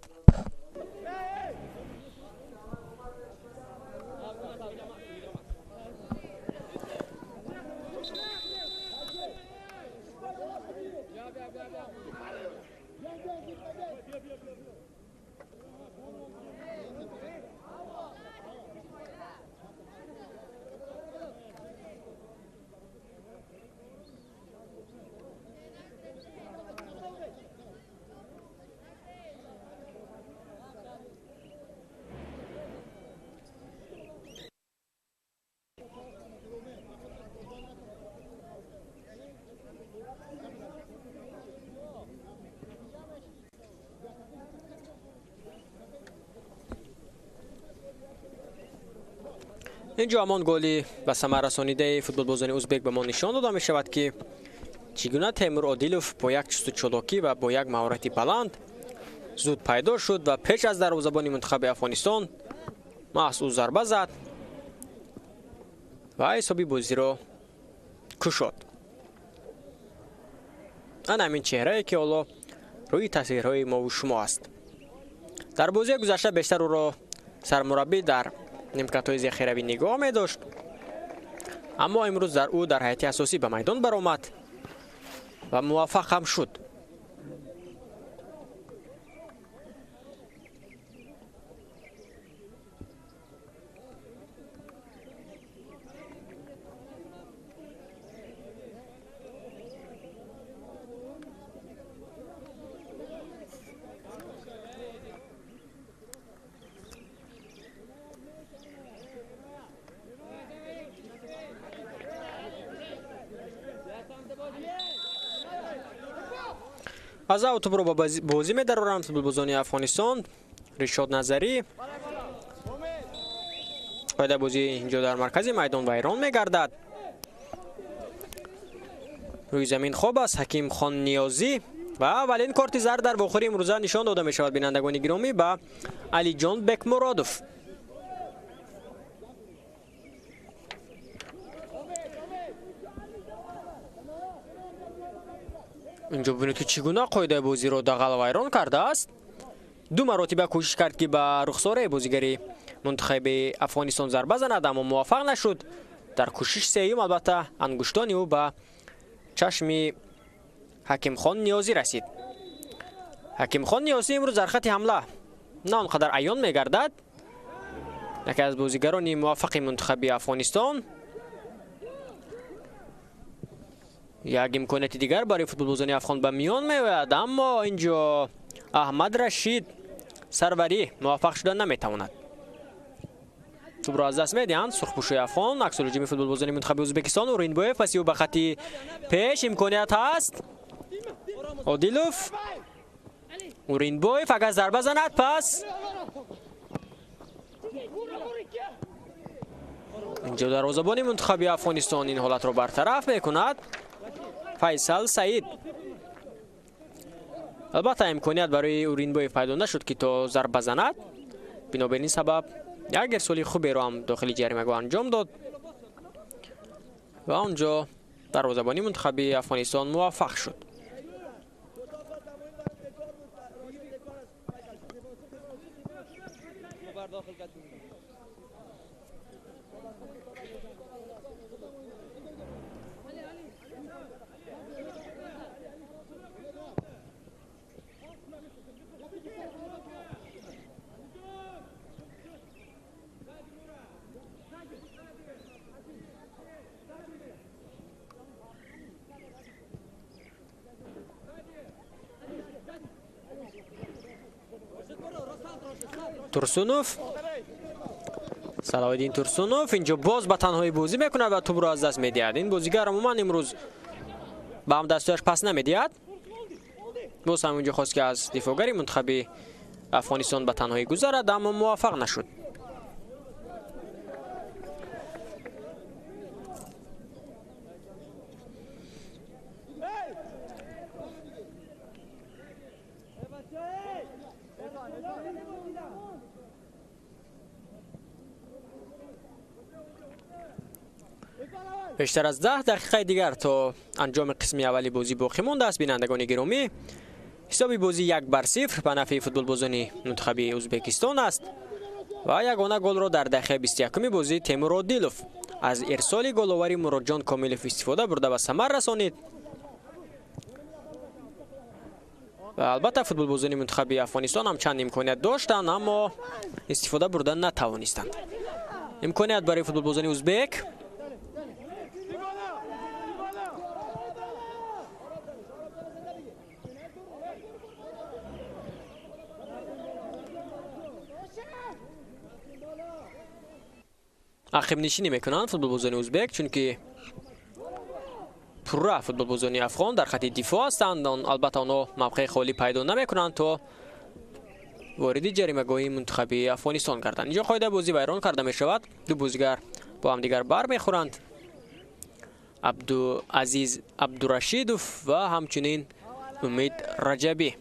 Инҷо ҳамон голи ба самар расонидаи футболбозони ӯзбек ба мо нишон дода мешавад, ки чӣ гуна Темур Одилов бо як чусту чолокӣ ва бо як маҳорати баланд зуд пайдо шуд ва пеш аз дарвозабони мунтахаби Афғонистон маҳз ӯ зарба зад ва ҳисоби бозиро кушод. Ана ҳамин чеҳрае, ки ҳоло рӯи тасвирҳои мову шумо аст. Дар бозии гузашта бештар ӯро сармураббӣ дар нимкатҳои зехиравӣ нигоҳ медошт, аммо имрӯз дар ӯ дар ҳайати асосӣ ба майдон баромад ва муваффақ ҳам шуд. Аз ав тӯбро ба бозӣ медароранд футболбозони Афғонистон. Ришод Назарӣ қоидаи бозӣ инҷо дар маркази майдон вайрон мегардад. Рӯи замин хоб аст Ҳакимхон Ниёзӣ ва аввалин корти зард дар вохӯри имрӯза нишон дода мешавад, бинандагони гиромӣ, ба Алиҷон Бекмуродов. Инҷо бибинед, ки чӣ гуна қоидаи бозиро дағал вайрон кардааст. Ду маротиба кӯшиш кард, ки ба рухсораи бозигари мунтахаби Афғонистон зарба занад, аммо муваффақ нашуд. Дар кӯшиши сеюм албатта ангуштони ӯ ба чашми Ҳакимхон Ниёзӣ расид. Ҳакимхон Ниёзӣ имрӯз дар хати ҳамла на он қадар аён мегардад. Яке аз бозигарони муваффақи мунтахаби Афғонистон. Як имконияти дигар барои футболбозони афғон ба миён меояд, аммо инҷо Аҳмад Рашид Сарварӣ муваффақ шуда наметавонад. Тӯбро аз даст медиҳанд сурхпӯшои афғон. Аксулҳуҷуми футболбозони мунтахаби Ӯзбекистон. Уринбоев паси ӯ ба хати пеш имконият ҳаст. Одилов Уринбоев агар зарба занад, пас инҷо дарвозабони мунтахаби Афғонистон ин ҳолатро бартараф мекунад. Файсал Саид. Албатта имконият барои Уринбоев пайдо нашуд ки то зарба занад. Бинобар ин сабаб як ирсоли хуберо ҳам дохили ҷаримагоҳ анҷом дод ва онҷо дарвозабони мунтахаби Афғонистон муваффақ шуд. Турсунов, Салоҳиддин Турсунов инҷо боз ба танҳоӣ бозӣ мекунад ва тӯбро аз даст медиҳад. Ин бозигар умуман имрӯз ба ҳамдастиаш пас намедиҳад. Боз ҳам инҷо хост ки аз дифоъгари мунтахаби Афғонистон ба танҳоӣ гузарад, аммо муваффақ нашуд. Бештар аз 10 дақиқаи дигар то анҷоми қисми аввали бозӣ боқӣ мондааст. Бинандагони гиромӣ, ҳисоби бозӣ 1-0 ба нафъи футболбозони мунтахаби Ӯзбекистон аст ва ягона голро дар дақиқаи 21-уми бозӣ Темур Одилов аз ирсоли головари Муродҷон Комилов истифода бурда ба самар расонид. Ва албатта футболбозони мунтахаби Афғонистон ҳам чанд имконият доштанд, аммо истифода бурда натавонистанд. Имконият барои футболбозони ӯзбек. Ақибнишинӣ мекунанд футболбозони ӯзбек, чунки пурра футболбозони афғон дар хати дифоъ ҳастанд. Албатта онҳо мавқеи холӣ пайдо намекунанд то вориди ҷаримагоҳи мунтахаби Афғонистон гарданд. Инҷо қоидаи бозӣ вайрон карда мешавад. Ду бозигар бо ҳамдигар бармехӯранд. Абдуазиз Абдурашидов ва ҳамчунин Умид Раҷабӣ.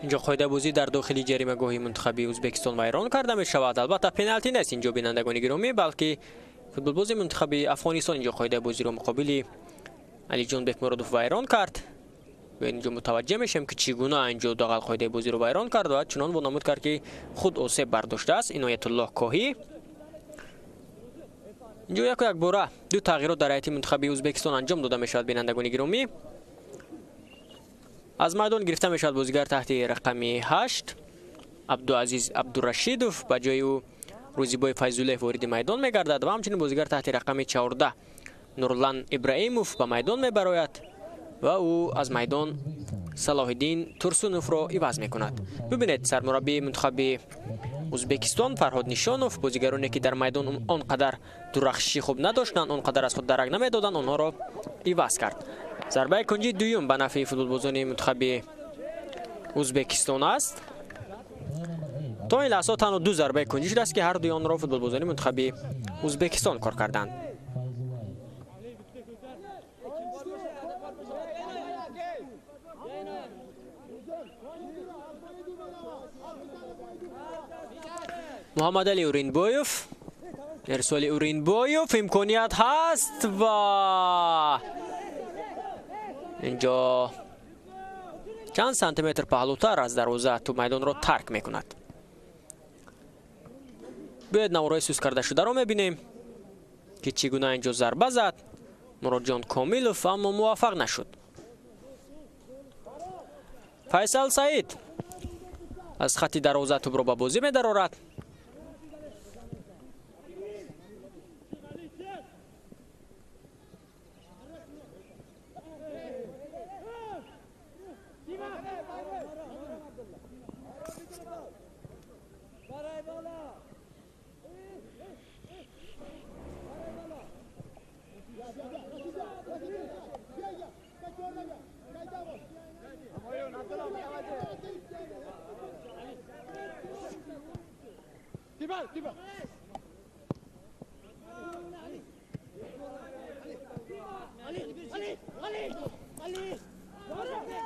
Инҷо қоидаи бозӣ дар дохили ҷаримагоҳи мунтахаби Ӯзбекистон вайрон карда мешавад. Албатта пеналти нест инҷо, бинандагони гиромӣ, балки футболбози мунтахаби Афғонистон инҷо қоидаи бозиро муқобили Алиҷон Бекмуродов вайрон кард. Ва инҷо мутаваҷҷеҳ мешавем ки чӣ гуна инҷо дағал қоидаи бозиро вайрон кард ва чунон вонамуд кард ки худ осеб бардоштааст. Иноятуллоҳ Коҳӣ. Инҷо яку якбора ду тағйирот дар ҳайати мунтахаби Ӯзбекистон анҷом дода мешавад. Бинандагони гиромӣ, аз майдон гирифта мешавад бозигар таҳти рақами 8 Абдуазиз Абдурашидов, ба ҷои ӯ Рӯзибой Файзуллоев вориди майдон мегардад ва ҳамчунин бозигар таҳти рақами 14 Нурлан Ибраимов ба майдон мебарояд ва ӯ аз майдон Салоҳиддин Турсуновро иваз мекунад. Бибинед, сармураббии мунтахаби Ӯзбекистон Фарҳод Нишонов бозигароне ки дар майдон он қадар дурахшиши хуб надоштанд, он қадар аз худ дарак намедоданд, онҳоро иваз кард. Зарбаи кунҷи дуюм ба нафъи футболбозони мунтахаби Ӯзбекистон аст. То ин лаҳза танҳо ду зарбаи кунҷӣ шудааст, ки ҳар дуи онро футболбозони мунтахаби Ӯзбекистон кор карданд. Муҳаммадали Уринбоев, Эрсоли Уринбоев, имконият ҳаст ва инҷо чанд сантиметр паҳлӯтар аз дарвоза тӯб майдонро тарк мекунад. Биёед навораи сус карда шударо мебинем, ки чӣ гуна инҷо зарба зад Муродҷон Комилов, аммо муваффақ нашуд. Файсал Саид аз хатти дарвоза тӯбро ба бозӣ медарорад.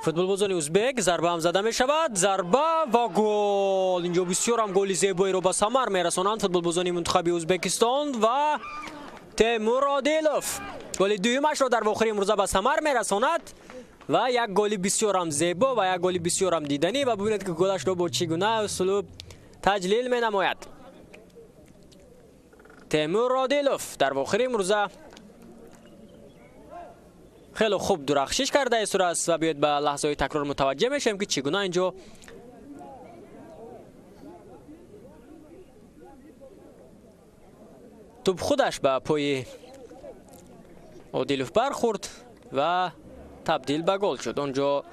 Футболбозони ӯзбек зарба ҳам зада мешавад, зарба ва гол. Инҷо бисёр ҳам голи зебоеро ба самар мерасонанд футболбозони мунтахаби Ӯзбекистон ва Темур Одилов голи дуюмашро дар вохӯри имрӯза ба самар мерасонад ва як голи бисёр ҳам зебо ва як голи бисёр ҳам диданӣ. Ва бибинед, ки голашро бо чӣ гуна услуб таҷлил менамояд. Темур Одилов дар вохӯри имрӯза хеле хуб дурахшиш карда истодааст ва биёед ба лаҳзаҳои такрор мутаваҷҷеҳ мешавем, ки чӣ гуна инҷо тӯб худаш ба пои Одилов бархӯрд ва табдил ба гол шуд. Онҷо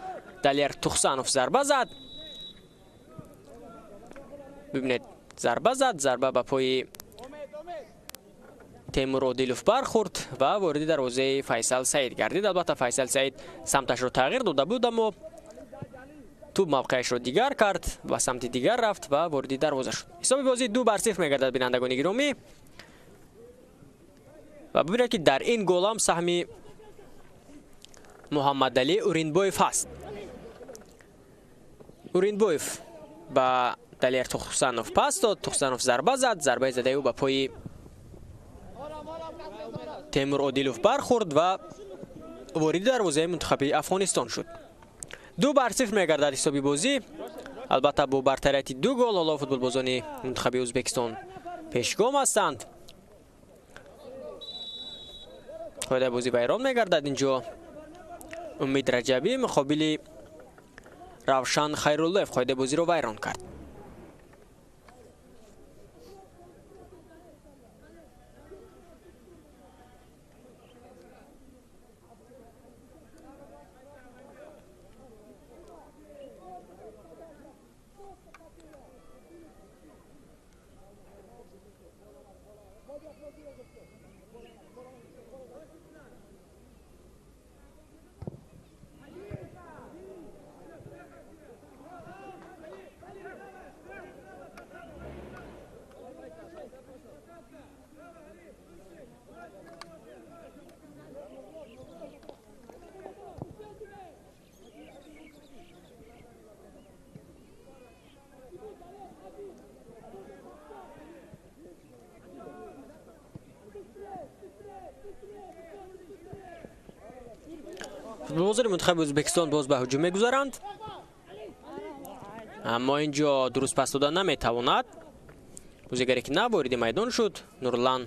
Далер Тухсанов зарба зад. Бибинед, зарба зад, зарба ба пои Темур Одилов бархӯрд ва вориди дарвозаи Файсал Саид гардид. Албатта Файсал Саид самташро тағйир дода буд, аммо тӯб мавқеашро дигар кард, ба самти дигар рафт ва вориди дарвоза шуд. Ҳисоби бозӣ 2-0 мегардад, бинандагони гиромӣ. Ва бибинед, ки дар ин гол ҳам саҳми Муҳаммадалӣ Уринбоев ҳаст. Уринбоев ба Далер Тухсанов пас дод, Тухсанов зарба зад, зарбаи задаи ӯ ба пои Темур Одилов бархӯрд ва вориди дарвозаи мунтахаби Афғонистон шуд. 2-0 мегардад ҳисоби бозӣ. Албатта бо бартарияти 2 гол ҳоло футболбозони мунтахаби Ӯзбекистон пешгом ҳастанд. Қоидаи бозӣ вайрон мегардад. Инҷо Умид Раҷабӣ муқобили Равшан Хайруллоев қоидаи бозиро вайрон кард. Футболбозони мунтахаби Ӯзбекистон боз ба ҳуҷум мегузаранд, аммо инҷо дуруст пас дода наметавонад. Бозигаре ки нав вориди майдон шуд, Нурлан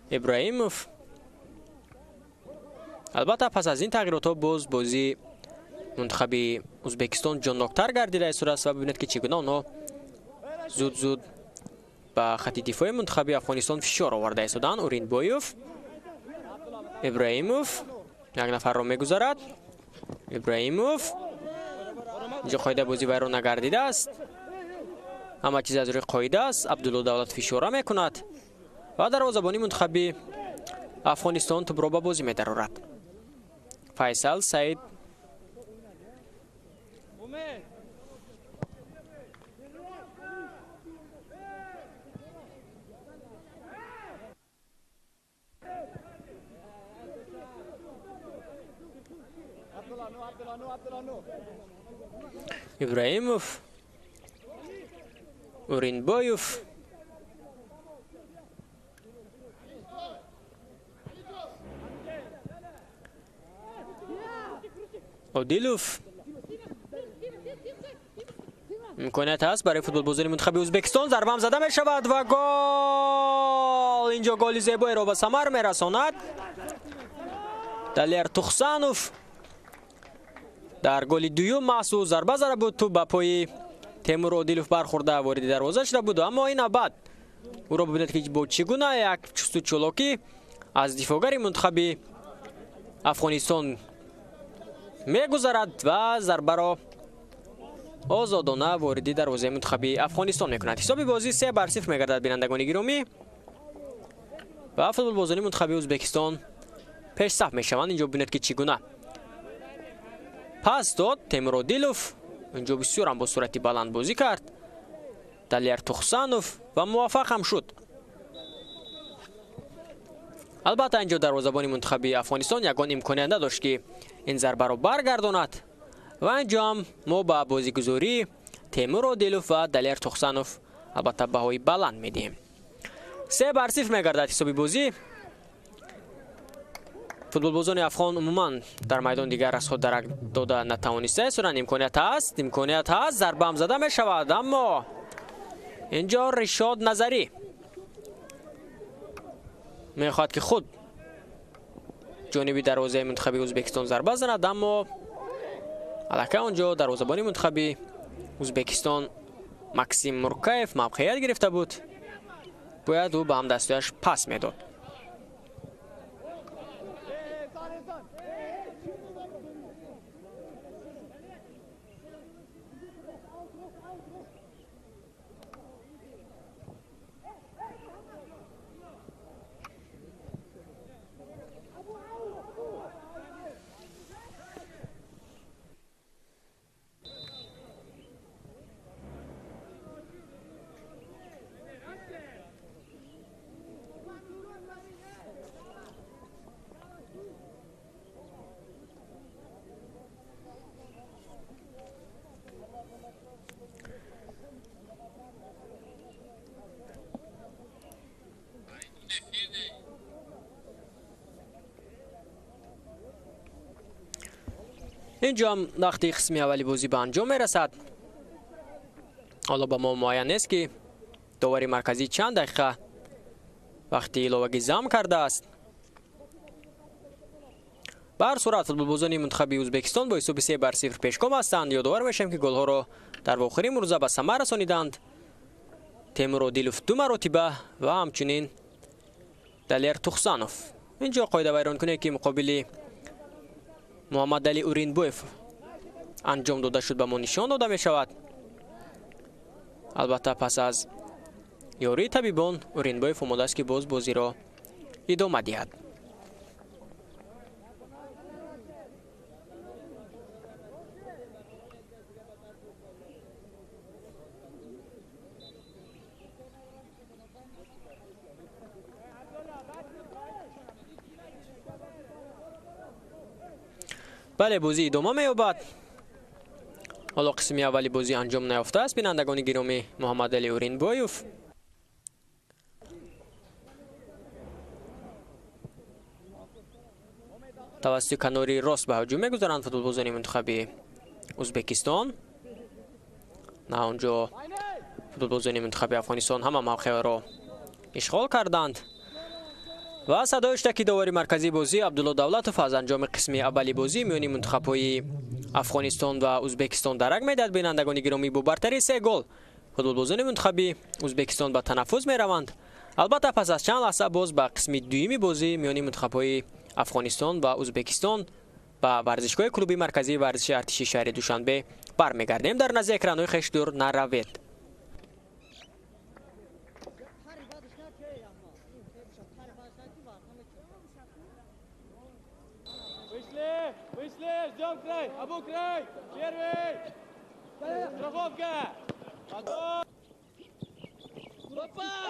Ибраимов. Албатта пас аз ин тағйиротҳо боз бозии мунтахаби Ӯзбекистон ҷонноктар гардида истодааст ва бибинед, ки чӣ гуна онҳо зуд-зуд ба хатти дифои мунтахаби Афғонистон фишор оварда истоданд. Уринбоев, Ибраимов як нафарро мегузарад. Ибраимов Инҷо қоида бозӣ вайрон нагардидааст. Ҳама чиз аз рӯи қоида аст. Абдулло Давлатов ишора мекунад ва дарвозабони мунтахаби Афғонистон тӯбро ба бозӣ медарорад. Файсал Саид Ибраимов, Уринбоев, Одилов. Имконият ҳаст барои футболбозони мунтахаби Ӯзбекистон. Зарба ҳам зада мешавад ва гол! Инҷо голи зебоеро ба самар мерасонад Далер Тухсанов. Дар голи дуюм маҳсус зарба зада буд, тӯб ба пои Темур Одилов бархӯрда вориди дарвоза шуда буд, аммо ин навбат ӯро бибинед ки бо чӣ гуна як чусту чолокӣ аз дифоъгари мунтахаби Афғонистон мегузарад ва зарбаро озодона вориди дарвозаи мунтахаби Афғонистон мекунад. Ҳисоби бозӣ 3-0 мегардад, бинандагони гиромӣ, ва футболбозони мунтахаби Ӯзбекистон пешсаф мешаванд. Инҷо бибинед ки чӣ гуна пас дод Темур Одилов. Инҷо бисёр ҳам бо суръати баланд бозӣ кард Далер Тухсанов ва муваффақ ҳам шуд. Албатта инҷо дарвозабони мунтахаби Афғонистон ягон имконият надошт ки ин зарбаро баргардонад ва инҷо ҳам мо ба бозигузории Темур Одилов ва Далер Тухсанов албатта баҳои баланд медиҳем. 3-0 мегардад ҳисоби бозӣ. Футболбозони афғон умуман дар майдон дигар аз худ дарак дода натавонистаанд. Имконият ҳаст, имконият ҳаст, зарба ҳам зада мешавад, аммо инҷо Ришод Назарӣ мехоҳад ки худ ҷониби дарвозаи мунтахаби Ӯзбекистон зарба занад, аммо аллакай онҷо дарвозабони мунтахаби Ӯзбекистон Максим Муркаев мавқеият гирифта буд. Бояд ӯ ба ҳамдастиаш пас медод. Инҷо ҳам вақти қисми аввали бозӣ ба анҷом мерасад. Ҳоло ба мо муайян нест ки довари марказӣ чанд дақиқа вақти иловагӣ зам кардааст. Ба ҳар сурат футболбозони мунтахаби Ӯзбекистон бо ҳисоби 3-0 пешгом ҳастанд. Ёдовар мешавем ки голҳоро дар вохӯрии имрӯза ба самар расониданд Темур Одилов 2 маротиба ва ҳамчунин Далер Тухсанов. Инҷо қоидавайронкуние ки муқобили Муҳаммадали Уринбоев анҷом дода шуд ба мо нишон дода мешавад. Албатта пас аз ёрии табибон Уринбоев омода аст ки боз бозиро идома диҳад. Бале, бозӣ идома меёбад. Ҳоло қисми аввали бозӣ анҷом наёфтааст. Бинандагони гиромӣ, Муҳаммадали Уринбоев тавассути канори рост ба ҳуҷум мегузаранд футболбозони мунтахаби Ӯзбекистон. На онҷо футболбозони мунтахаби Афғонистон ҳама мавқеъро ишғол карданд. Ва садои штаки довари марказии бозӣ Абдулло Давлатов аз анҷоми қисми аввали бозӣ миёни мунтахабҳои Афғонистон ва Ӯзбекистон дарак медиҳад. Бинандагони гиромӣ, бо бартарии 3 гол футболбозони мунтахаби Ӯзбекистон ба танаффус мераванд. Албатта пас аз чанд лаҳза боз ба қисми дуюми бозӣ миёни мунтахабҳои Афғонистон ва Ӯзбекистон Ба варзишгоҳи клуби марказии варзиши артиши шаҳри Душанбе бармегардем. Дар назди экранҳои хеш дур наравед. Вышли, вышли, ждем край, Абу край, первый, страховка, потом. Опа!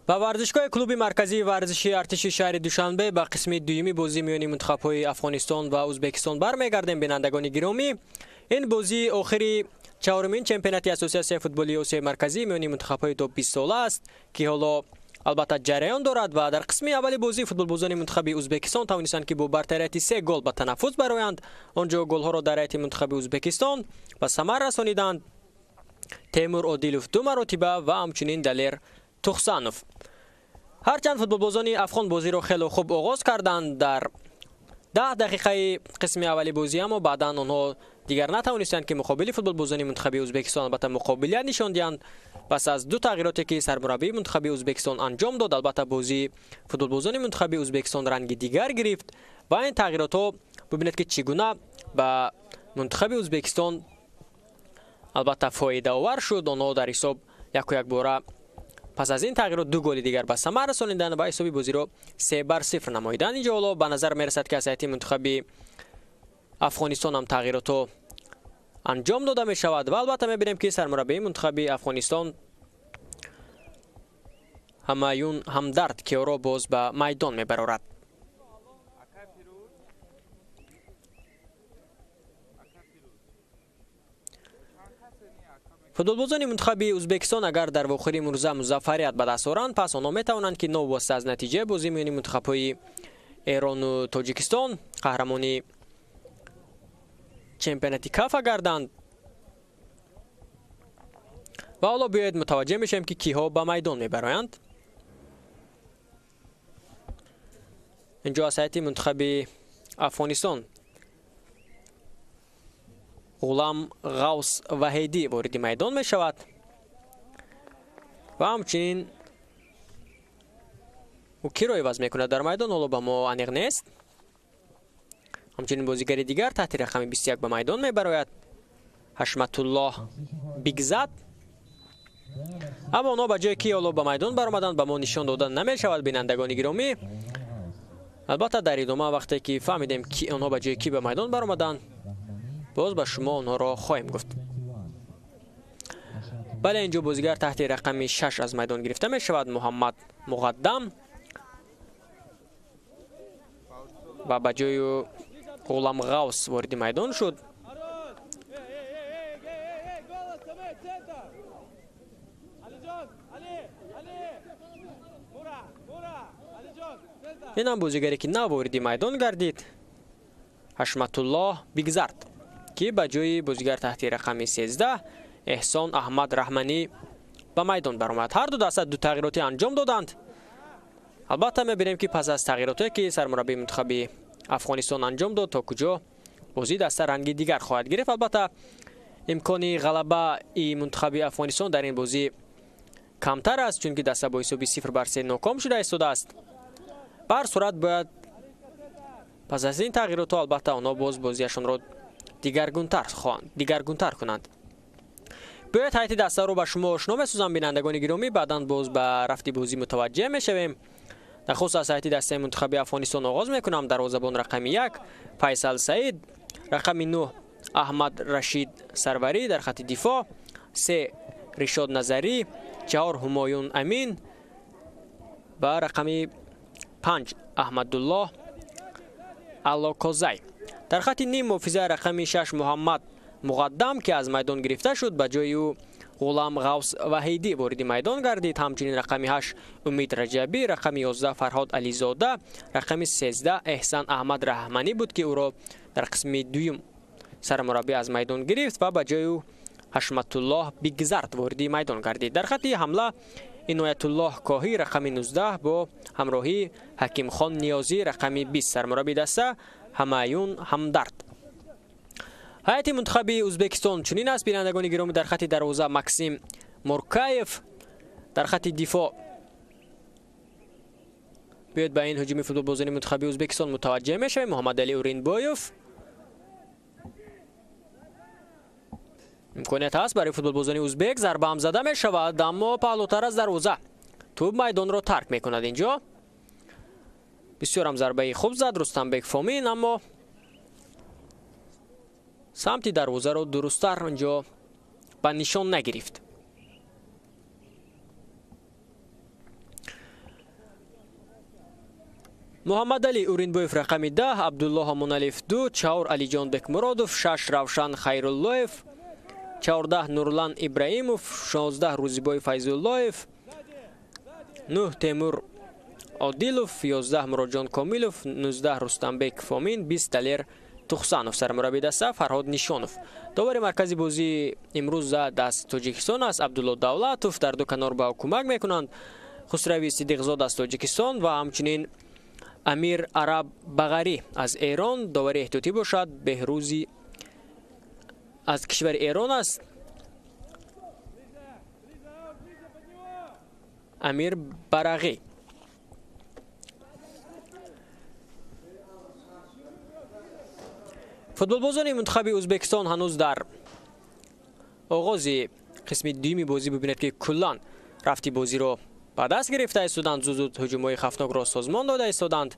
Ба варзишгоҳи клуби марказии варзиши артиши шаҳри Душанбе ба қисми дуюми бозӣ миёни мунтахабҳои Афғонистон ва Ӯзбекистон бармегардем. Бинандагони гиромӣ, ин бозии охири чаҳорумин чемпионати Ассотсиатсияи футболи Осиёи Марказӣ миёни мунтахабҳои то 20 сола аст, ки ҳоло албатта ҷараён дорад ва дар қисми аввали бозӣ футболбозони мунтахаби Ӯзбекистон тавонистанд, ки бо бартарияти 3 гол ба танаффус бароянд. Он ҷо голҳоро дар ҳайати мунтахаби Ӯзбекистон ба самар расониданд Темур Одилов 2 маротиба ва ҳамчунин Далер Тухсанов. Ҳарчанд футболбозони афғон бозиро хеле хуб оғоз карданд дар 10 дақиқаи қисми аввали бозӣ, аммо баъдан онҳо дигар натавонистанд, ки муқобили футболбозони мунтахаби Ӯзбекистон албатта муқобилият нишон диҳанд. Пас аз ду тағйироте, ки сармураббии мунтахаби Ӯзбекистон анҷом дод, албатта бозии футболбозони мунтахаби Ӯзбекистон ранги дигар гирифт ва ин тағйиротҳо бибинед, ки чӣ гуна ба мунтахаби Ӯзбекистон албатта фоидаовар шуд. Онҳо дар ҳисоб яку якбора пас аз ин тағйирот 2 голи дигар ба самар расониданд ва ҳисоби бозиро 3-0 намоиданд. Инҷо ҳоло ба назар мерасад, ки аз ҳайати мунтахаби Афғонистон ҳам тағйиротҳо анҷом дода мешавад ва албатта мебинем, ки сармураббии мунтахаби Афғонистон Ҳамаюн Ҳамдард ки ӯро боз ба майдон мебарорад. Футболбозони мунтахаби Ӯзбекистон агар дар вохӯри имрӯза музаффарият ба даст оранд, пас онҳо метавонанд, ки новобаста аз натиҷаи бозӣ миёни мунтахабҳои Эрону Тоҷикистон қаҳрамони чемпионати Кафа гарданд. Ва ҳоло биёед мутаваҷҷеҳ мешавем, ки киҳо ба майдон мебароянд. Инҷо аз ҳайати мунтахаби Афғонистон Ғулам Ғавс Ваҳидӣ вориди майдон мешавад ва ҳамчунин ӯ киро иваз мекунад дар майдон, ҳоло ба мо аниқ нест. Ҳамчунин бозигари дигар таҳти рақами 21 ба майдон мебарояд, Ҳашматуллоҳ Бигзад. Аммо онҳо ба ҷое ки ҳоло ба майдон баромаданд, ба мо нишон дода намешавад. Бинандагони гиромӣ, албатта дар идома вақте ки фаҳмидем, ки онҳо ба ҷое ки ба майдон баромаданд, боз ба шумо онҳоро хоҳем гуфт. Бале, инҷо бозигар таҳти рақами 6 аз майдон гирифта мешавад, Муҳаммад Муқаддам, ва ба ҷои Ғулам Ғавс вориди майдон шуд. Инам бозигаре, ки нав вориди майдон гардид, Ҳашматуллоҳ Бигзард, ки ба ҷои бозигар таҳти рақами 13 Эҳсон Аҳмад Раҳманӣ ба майдон баромад. Ҳар ду даста ду тағйиротӣ анҷом доданд. Албатта мебинем, ки пас аз тағйиротое, ки сармураббии мунтахаби Афғонистон анҷом дод, то куҷо бозии даста ранги дигар хоҳад гирифт. Албатта имкони ғалабаи мунтахаби Афғонистон дар ин бозӣ камтар аст, чунки даста бо ҳисоби 0-3 ноком шуда истодааст. Ба ҳар сурат бояд пас аз ин тағйиротҳо албатта онҳо боз бозиашонро дигаргунтар кунанд. Биёед ҳайати дастаро ба шумо ошно месозам, бинандагони гиромӣ, баъдан боз ба рафти бозӣ мутаваҷҷеҳ мешавем. Нахуст аз ҳайати дастаи мунтахаби Афғонистон оғоз мекунам. Дарвозабон рақами 1 Файсал Саид, рақами 9 Аҳмад Рашид Сарварӣ дар хати дифоъ, 3 Ришод Назарӣ, 4 Ҳумоюн Амин ва рақами 5 Аҳмадуллоҳ Аллокозай. Дар хати ним муҳофиза рақами 6 Муҳаммад Муқаддам, ки аз майдон гирифта шуд, ба ҷои ӯ Ғулам Ғавс Ваҳидӣ вориди майдон гардид. Ҳамчунин рақами 8 Умид Раҷабӣ, рақами 11 Фарҳод Ализода, рақами 13 Эҳсан Аҳмад Раҳманӣ буд, ки ӯро дар қисми дуюм сармураббӣ аз майдон гирифт ва ба ҷои ӯ Ҳашматуллоҳ Бигзард вориди майдон гардид. Дар хати ҳамла Иноятуллоҳ Коҳӣ рақами 19 бо ҳамроҳии Ҳакимхон Ниёзӣ рақами 20, сармураббии даста Ҳамаюн Ҳамдард. Ҳайати мунтахаби Ӯзбекистон чунин аст, бинандагони гиромӣ. Дар хати дарвоза Максим Муркаев, дар хати дифоъ биёед ба ин ҳуҷуми футболбозони мунтахаби Ӯзбекистон мутаваҷҷеҳ мешавем, Муҳаммадалӣ Уринбоев. Имконият ҳаст барои футболбозони ӯзбек, зарба ҳам зада мешавад, аммо паҳлӯтар аз дарвоза тӯб майдонро тарк мекунад. Инҷо бисёр ҳам зарбаи хуб зад Рустамбек Фомин, аммо самти дарвозаро дурусттар инҷо ба нишон нагирифт. Муҳаммадалӣ Уринбоев рақами 10, Абдулло Ҳамоналиев 2, 4 Алиҷон Бекмуродов, 6 Равшан Хайруллоев, 14 Нурлан Ибраимов, 16 Рӯзибой Файзуллоев, 9 Темур Одилов, 11 Муроджон Комилов, 19 Рустамбек Фомин, 20 Далер Тухсанов. Сармурабби даста Фарҳод Нишонов. Довари маркази бозии имрӯз даст Тоҷикистон аст Абдулло Давлатов. Дар ду канор ба ӯ кӯмак мекунанд Хусрави Сидиқзод аз Тоҷикистон ва ҳамчунин Амир Араб Бағарӣ аз Эрон. Довари эҳтиётӣ бошад Беҳрӯзи аз кишвари Эрон аст Амир Барағӣ. Футболбозони мунтахаби Ӯзбекистон ҳанӯз дар оғози қисми дуюми бозӣ бибинед ки куллан рафти бозиро ба даст гирифта истоданд, зуд-зуд ҳуҷумҳои хафнокро созмон дода истоданд.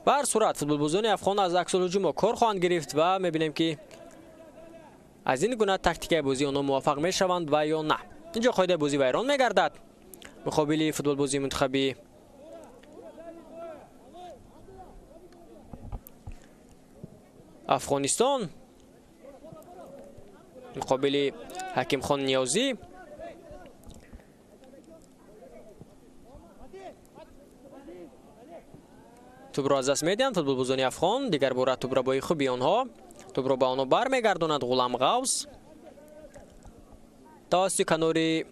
Ба ҳар сурат футболбозони афғон аз аксулҳуҷумҳо кор хоҳанд гирифт ва мебинем ки аз ин гуна тактикаи бозӣ онҳо муваффақ мешаванд ва ё на. Инҷо қоидаи бозӣ вайрон мегардад. Муқобили футболбозии мунтахаби Афғонистон, муқобили Ҳакимхон Ниёзӣ. Тӯбро аз даст медиҳанд футболбозони афғон. Дигар бора тӯбрабои хуби онҳо тӯбро ба онҳо бармегардонад Ғулам Ғавс тавассути канори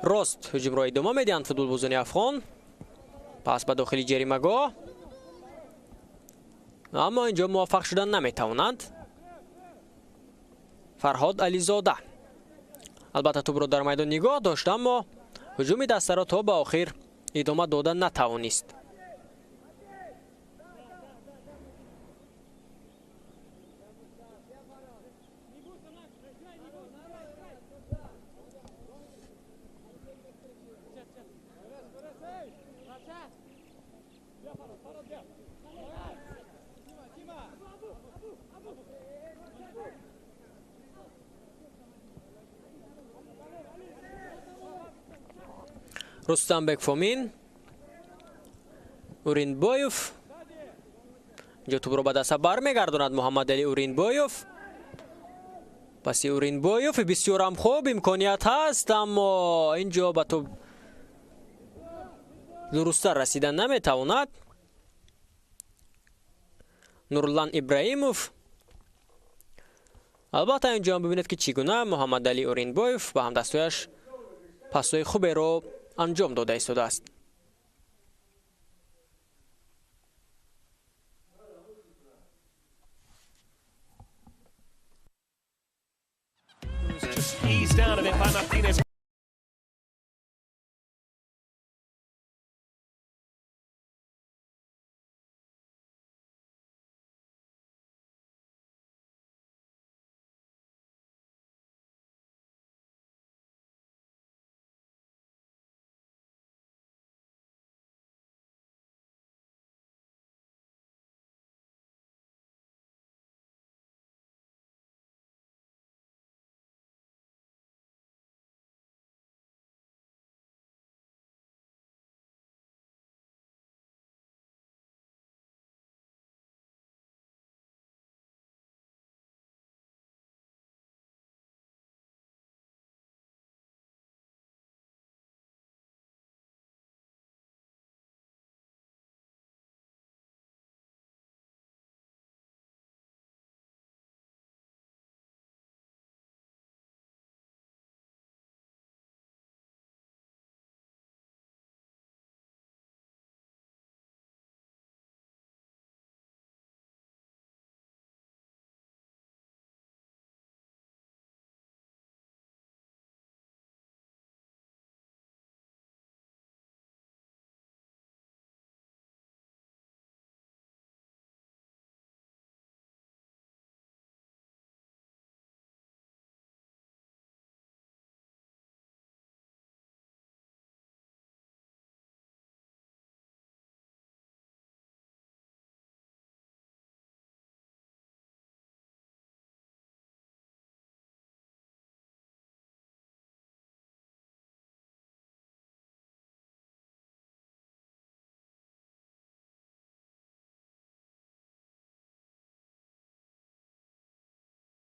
рост ҳуҷумро идома медиҳанд футболбозони афғон. Пас ба дохили ҷаримагоҳ, аммо инҷо муваффақ шудан наметавонанд. Фарҳод Ализода албатта тӯбро дар майдон нигоҳ дошт, аммо ҳуҷуми дастаро то ба охир идома дода натавонист. Рустамбек Фомин, Уринбоев. Инҷо тӯбро ба даста бармегардонад Муҳаммадалӣ Уринбоев. Паси Уринбоев бисёрам хуб имконият ҳаст, аммо инҷо ба тӯб дурусттар расида наметавонад. Нурлан Ибраимов. Албатта инҷо бибинед ки чӣ гуна Муҳаммадалӣ Уринбоев ба ҳамдастояш пасҳои хуберо анҷом дода истодааст. Eased out of it by Martinez.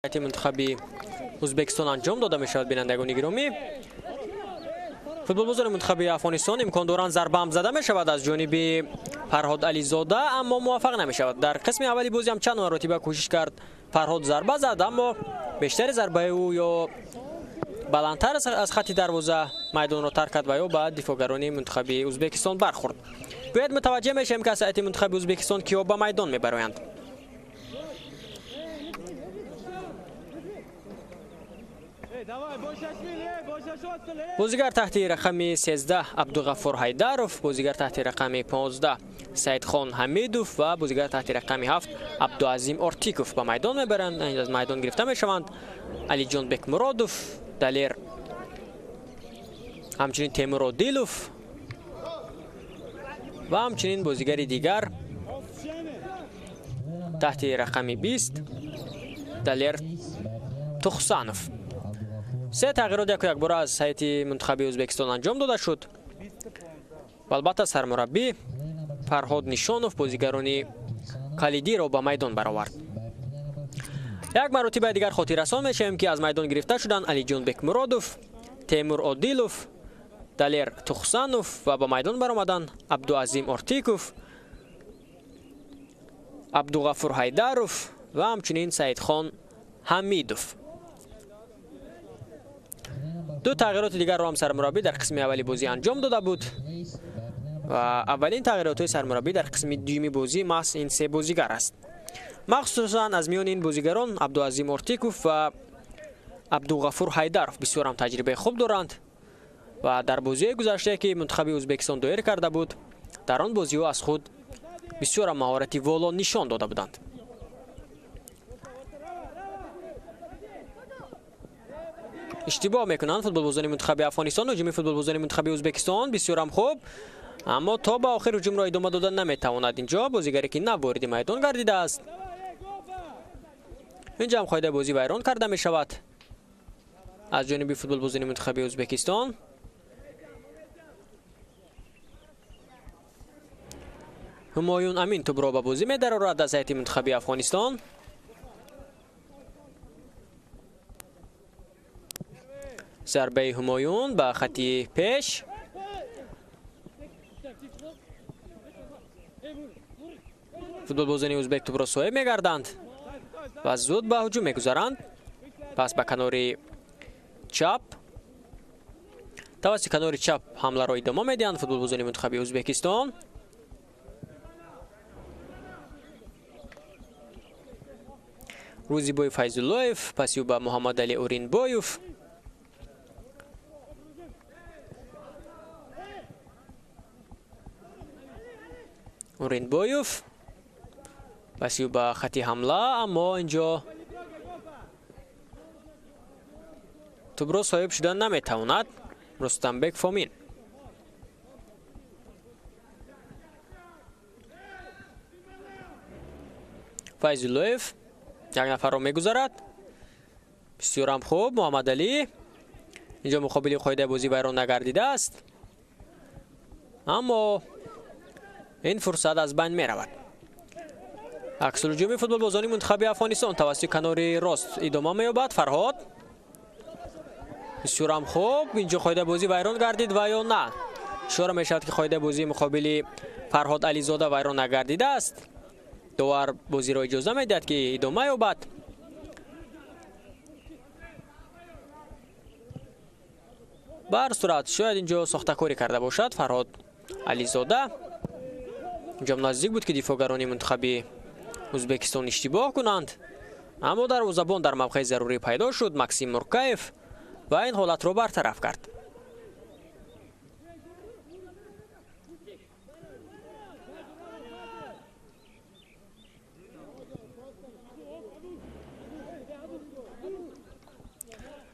ҳайати мунтахаби Ӯзбекистон анҷом дода мешавад. Бинандагони гиромӣ, футболбозони мунтахаби Афғонистон имкон доранд, зарба ҳам зада мешавад аз ҷониби Фарҳод Ализода, аммо муваффақ намешавад. Дар қисми аввали бозӣ ҳам чанд маротиба кӯшиш кард Фарҳод, зарба зад, аммо бештари зарбаи ӯ ё баландтар аз хати дарвоза майдонро тарк кард ва ё ба дифоъгарони мунтахаби Ӯзбекистон бархӯрд. Бояд мутаваҷҷеҳ мешавем, ки аз ҳайати мунтахаби Ӯзбекистон киҳо ба майдон мебароянд. Бозигар таҳти рақами 13 Абдуғаффор Ҳайдаров, бозигар таҳти рақами 15 Саидхон Ҳамидов ва бозигар таҳти рақами 7 Абдуазим Ортиков ба майдон мебаранд. Аз майдон гирифта мешаванд Алиҷон Бекмуродов, Далер, ҳамчунин Темур Одилов ва ҳамчунин бозигари дигар таҳти рақами 20 Далер Тухсанов. Се тағйирот яку якбора аз ҳайати мунтахаби Ӯзбекистон анҷом дода шуд. Албатта, сармураббӣ Фарҳод Нишонов бозигарони калидиро ба майдон баровард. Як маротибаи дигар хотиррасон мешавем, ки аз майдон гирифта шуданд Алиҷон Бекмуродов, Темур Одилов, Далер Тухсанов ва ба майдон баромаданд Абдуазим Ортиков, Абдуғафур Ҳайдаров ва ҳамчунин Саидхон Ҳамидов. Ду тағйироти дигарро ҳам сармураббӣ дар қисми аввали бозӣ анҷом дода буд ва аввалин тағйиротҳои сармураббӣ дар қисми дуюми бозӣ маҳз ин се бозигар аст. Махсусан аз миёни ин бозигарон Абдуазим Ортиков ва Абдуғафур Ҳайдаров бисёр ҳам таҷрибаи хуб доранд ва дар бозиҳои гузаштае, ки мунтахаби Ӯзбекистон доир карда буд, дар он бозиҳо аз худ бисёр ҳам маҳорати воло нишон дода буданд. Иштибоҳ мекунанд футболбозони мунтахаби Афғонистон. Ҳуҷуми футболбозони мунтахаби Ӯзбекистон бисёр ҳам хуб, аммо то ба охир ҳуҷумро идома дода наметавонад. Инҷо бозигаре, ки нав вориди майдон гардидааст, инҷо ҳам қоидаи бозӣ вайрон карда мешавад аз ҷониби футболбозони мунтахаби Ӯзбекистон. Ҳумоюн Амин тӯбро ба бозӣ медарорад аз ҳайати мунтахаби Афғонистон. Зарбаи Ҳумоюн ба хати пеш. Футболбозони ӯзбек тӯбро соҳиб мегарданд ва зуд ба ҳуҷум мегузаранд. Пас ба канори чап, тавассути канори чап ҳамларо идома медиҳанд футболбозони мунтахаби Ӯзбекистон. Рӯзибой Файзуллоев, паси ӯ ба Муҳаммадалӣ Уринбоев. Уринбоев паси ӯ ба хати ҳамла, аммо инҷо тӯбро соҳиб шуда наметавонад Рустамбек Фомин. Файзуллоев як нафарро мегузарад. Бисёрам хуб, Муҳаммадалӣ инҷо муқобили қоидаи бозӣ вайрон нагардидааст, аммо ин фурсат аз байн меравад. Аксулҳуҷуми футболбозони мунтахаби Афғонистон тавассути канори рост идома меёбад. Фарҳод бисёрам хуб, инҷо қоидаи бозӣ вайрон гардид ва ё на? Ишора мешавад, ки қоидаи бозӣ муқобили Фарҳод Ализода вайрон нагардидааст. Довар бозиро иҷоза медиҳад, ки идома ёбад. Ба ҳар сурат, шояд инҷо сохтакорӣ карда бошад Фарҳод Ализода. Инҷо наздик буд, ки дифоъгарони мунтахаби Ӯзбекистон иштибоҳ кунанд, аммо дарвозабон дар мавқеи зарурӣ пайдо шуд Максим Муркаев ва ин ҳолатро бартараф кард.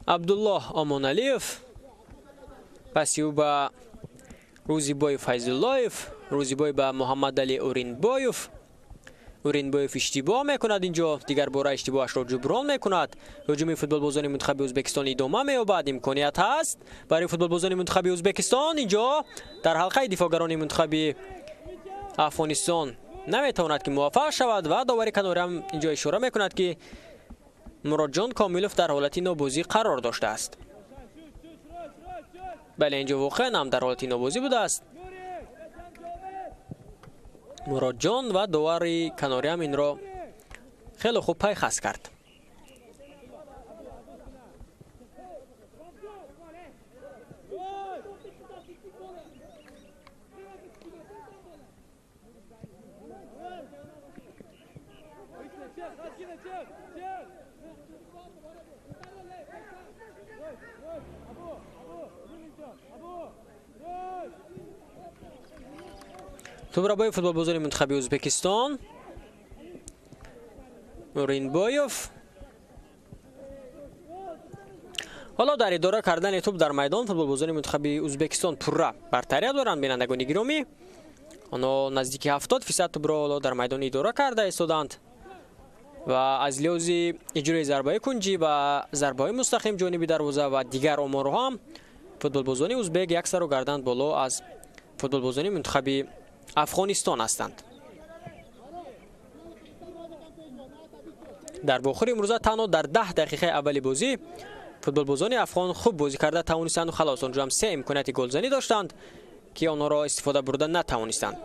Абдуллоҳ Омоналиев, паси ӯ ба Рӯзибой Файзуллоев, Рӯзибой ба Муҳаммадалӣ Уринбоев. Уринбоев иштибоҳ мекунад инҷо, дигар бора иштибоҳашро ҷуброн мекунад. Ҳуҷуми футболбозони мунтахаби Ӯзбекистон идома меёбад. Имконият ҳаст барои футболбозони мунтахаби Ӯзбекистон. Инҷо дар ҳалқаи дифоъгарони мунтахаби Афғонистон наметавонад, ки муваффақ шавад ва довари канориам инҷо ишора мекунад, ки Муроджон Комилов дар ҳолати нобозӣ қарор доштааст. Бале, инҷо воқеан ҳам дар ҳолати нобозӣ будааст. Муроджон ва довари канориам инро хеле хуб пайхас кард. Тӯбрабои футболбозони мунтахаби Ӯзбекистон Уринбоев ҳоло дар идора кардани тӯб дар майдон футболбозони мунтахаби Ӯзбекистон пурра бартария доранд. Бинандагони гиромӣ, онҳо наздики 70% тӯбро ҳоло дар майдон идора карда истоданд ва аз лиҳози иҷрои зарбаи кунҷӣ ва зарбаҳои мустақим ҷониби дарвоза ва дигар оморҳо ҳам футболбозони ӯзбек як сару гардан боло аз футболбозони мунтахаби Афғонистон ҳастанд. Дар вохӯри имрӯза танҳо дар 10 дақиқаи аввали бозӣ футболбозони афғон хуб бозӣ карда тавонистанд ва халос. Онҷо ҳам се имконияти голзанӣ доштанд, ки онҳоро истифода бурда натавонистанд.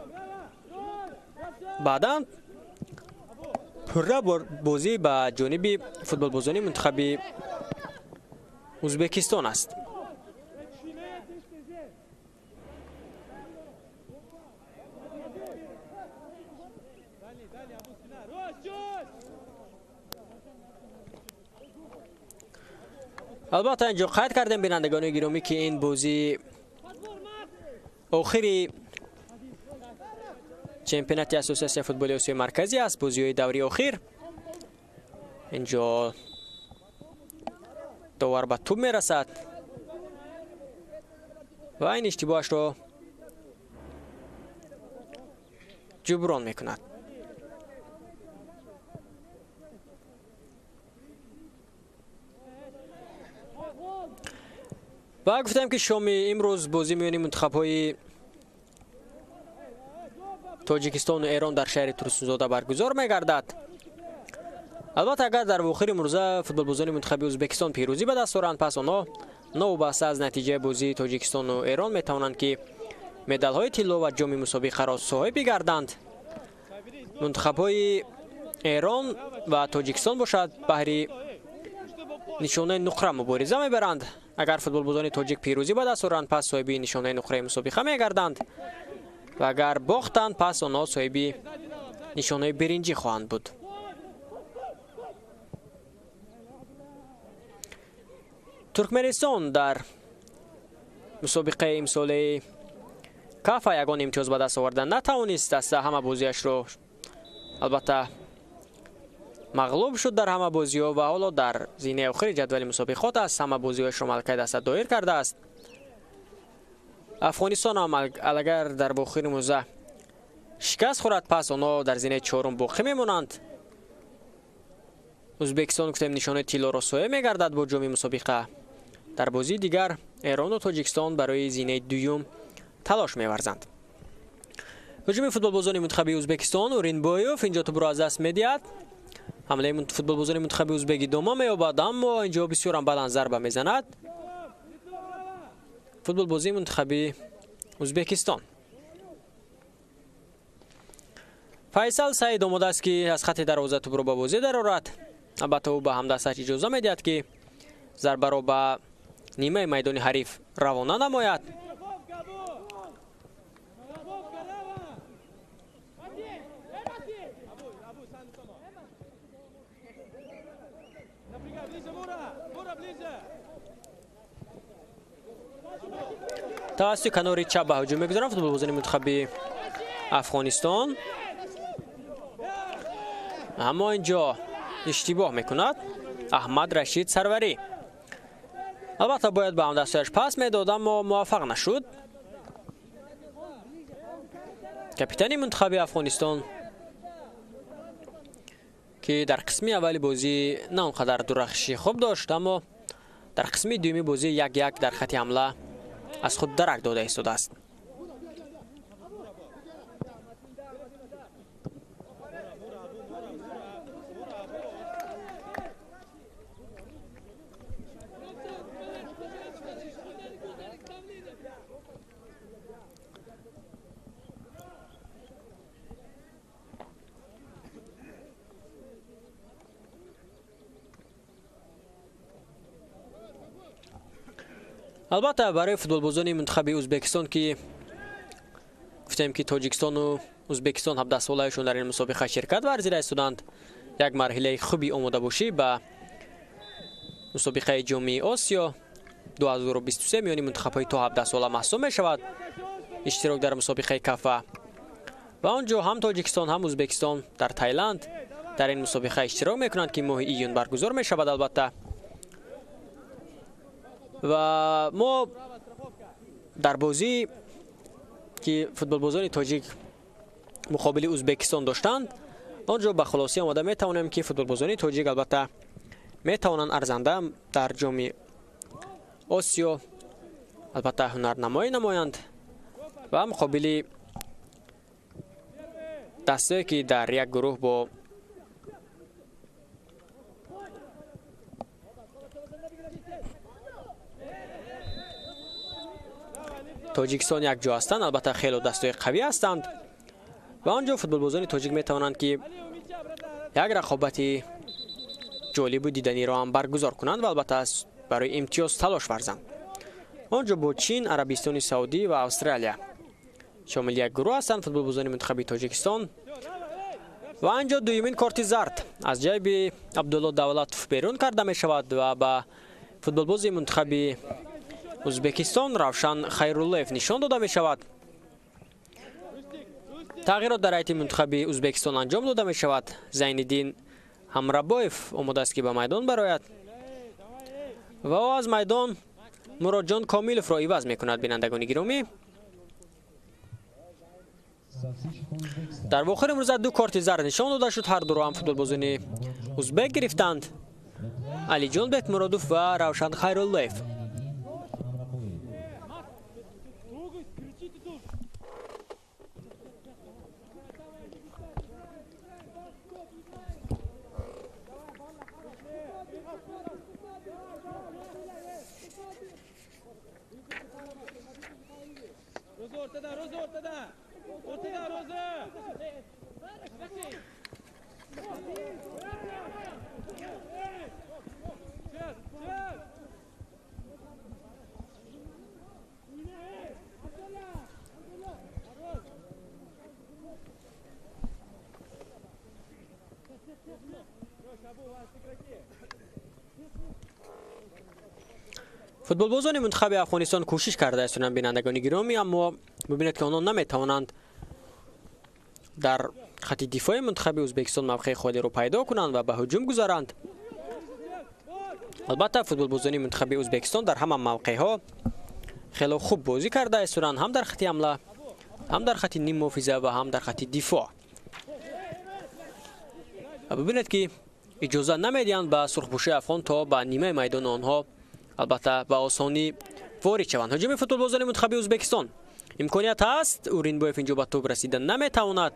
Баъдан пурра бозӣ ба ҷониби футболбозони мунтахаби Ӯзбекистон аст. Албатта, инҷо қайд кардем, бинандагони гиромӣ, ки ин бозӣ охири чемпионати Ассотсиатсияи футболи Осиёи Марказӣ аст, бозиҳои даври охир. Инҷо довар ба тӯб мерасад ва ин иштибоҳашро ҷуброн мекунад. Ва гуфтем, ки шоми имрӯз бозӣ миёни мунтахабҳои Тоҷикистону Эрон дар шаҳри Турсунзода баргузор мегардад. Албатта, агар дар вохӯри имрӯза футболбозони мунтахаби Ӯзбекистон пирӯзӣ ба даст оранд, пас онҳо новобаста аз натиҷаи бозии Тоҷикистону Эрон метавонанд, ки медалҳои тилло ва ҷоми мусобиқаро соҳиб бигарданд. Мунтахабҳои Эрон ва Тоҷикистон бошад баҳри нишонаи нуқра мубориза мебаранд. Агар футболбозони тоҷик пирӯзӣ ба даст оранд, пас соҳиби нишонаи нуқраи мусобиқа мегарданд ва агар бохтанд, пас онҳо соҳиби нишонаи биринҷӣ хоҳанд буд. Туркменистон дар мусобиқаи имсолаи Кафа ягон имтиёз ба даст оварда натавонист. Даста ҳама бозиашро албатта мағлуб шуд дар ҳама бозиҳо ва ҳоло дар зинаи охири ҷадвали мусобиқот аст. Ҳама бозиҳояшро малакаи даста доир кардааст. Афғонистон ҳам агар дар вохӯри имрӯза шикаст хӯрад, пас онҳо дар зинаи чорум боқӣ мемонанд. Ӯзбекистон, гуфтем, нишонаи тиллоро соҳиб мегардад бо ҷоми мусобиқа. Дар бозии дигар Эрону Тоҷикистон барои зинаи дуюм талош меварзанд. Ҳуҷуми футболбозони мунтахаби Ӯзбекистон, Уринбоев инҷо тӯбро аз даст медиҳад. Ҳамлаи футболбозони мунтахаби ӯзбек идома меёбад, аммо инҷо бисёрам баланд зарба мезанад футболбозии мунтахаби Ӯзбекистон. Файсал Саид омода аст, ки аз хати дарвоза тӯбро ба бозӣ дарорад. Албатта, ӯ ба ҳамдасташ иҷоза медиҳад, ки зарбаро ба нимаи майдони ҳариф равона намояд. Тавассути канори чап ба ҳуҷум мегузаранд футболбозони мунтахаби Афғонистон, аммо инҷо иштибоҳ мекунад Аҳмад Рашид Сарварӣ. Албатта, бояд ба ҳамдастҳояш пас медод, аммо муваффақ нашуд. Капитани мунтахаби Афғонистон, ки дар қисми аввали бозӣ на он қадар дурахшиши хуб дошт, аммо дар қисми дуюми бозӣ як-як дар хати ҳамла аз худ дарак дода истодааст. Албатта барои футболбозони мунтахаби Ӯзбекистон, ки гуфтем ки Тоҷикистону Ӯзбекистон 17 солаашон дар ин мусобиқа ширкат варзида истоданд, як марҳилаи хуби омодабошӣ ба мусобиқаи Ҷоми Осиё 2023 миёни мунтахабҳои то 17 сола маҳсуб мешавад иштирок дар мусобиқаи кафа. Ва он ҷо ҳам Тоҷикистон, ҳам Ӯзбекистон дар Тайланд дар ин мусобиқа иштирок мекунанд, ки моҳи июн баргузор мешавад албатта. Ва мо дар бозӣ, ки футболбозони тоҷик муқобили Ӯзбекистон доштанд, он ҷо ба хулосӣ омада метавонем, ки футболбозони тоҷик албатта метавонанд арзанда дар Ҷоми Осиё албатта ҳунарнамоӣ намоянд ва муқобили дастае, ки дар як гурӯҳ бо Тоҷикистон якҷо ҳастанд, албатта хело дастҳои қавӣ ҳастанд ва он ҷо футболбозони тоҷик метавонанд, ки як рақобати ҷолибу диданиро ҳам баргузор кунанд ва албатта барои имтиёз талош варзанд. Он ҷо бо Чин, Арабистони Саудӣ ва Австралия шомили як гурӯҳ ҳастанд футболбозони мунтахаби Тоҷикистон. Ва ин ҷо дуюмин корти зард аз ҷайби Абдулло Давлатов берун карда мешавад ва ба футболбози мунтахаби Ӯзбекистон Равшан Хайруллоев нишон дода мешавад. Тағйирот дар ҳайати мунтахаби Ӯзбекистон анҷом дода мешавад. Зайниддин Ҳамрабоев омода аст, ки ба майдон барояд ва ӯ аз майдон Муродҷон Комиловро иваз мекунад. Бинандагони гиромӣ, дар вохир имрӯза ду корти зард нишон дода шуд. Ҳар дуро ҳам футболбозони ӯзбек гирифтанд: Алиҷон Бекмуродов ва Равшан Хайруллоев. Футболбозони мунтахаби Афғонистон кӯшиш карда истоданд, бинандагони гиромӣ, аммо бибинед, ки онон наметавонанд дар хати дифои мунтахаби Ӯзбекистон мавқеи холиро пайдо кунанд ва ба ҳуҷум гузаранд. Албатта футболбозони мунтахаби Ӯзбекистон дар ҳама мавқеъҳо хело хуб бозӣ карда истоданд, ҳам дар хати ҳамла, ҳам дар хати ниммуҳофиза ва ҳам дар хати дифоъ. Ва бибинед, ки иҷоза намедиҳанд ба сурхпӯшои афғон то ба нимаи майдони онҳо албатта ба осонӣ ворид шаванд. Ҳуҷуми футболбозони мунтахаби Ӯзбекистон имконият ҳаст. Уринбоев инҷо ба тӯб расида наметавонад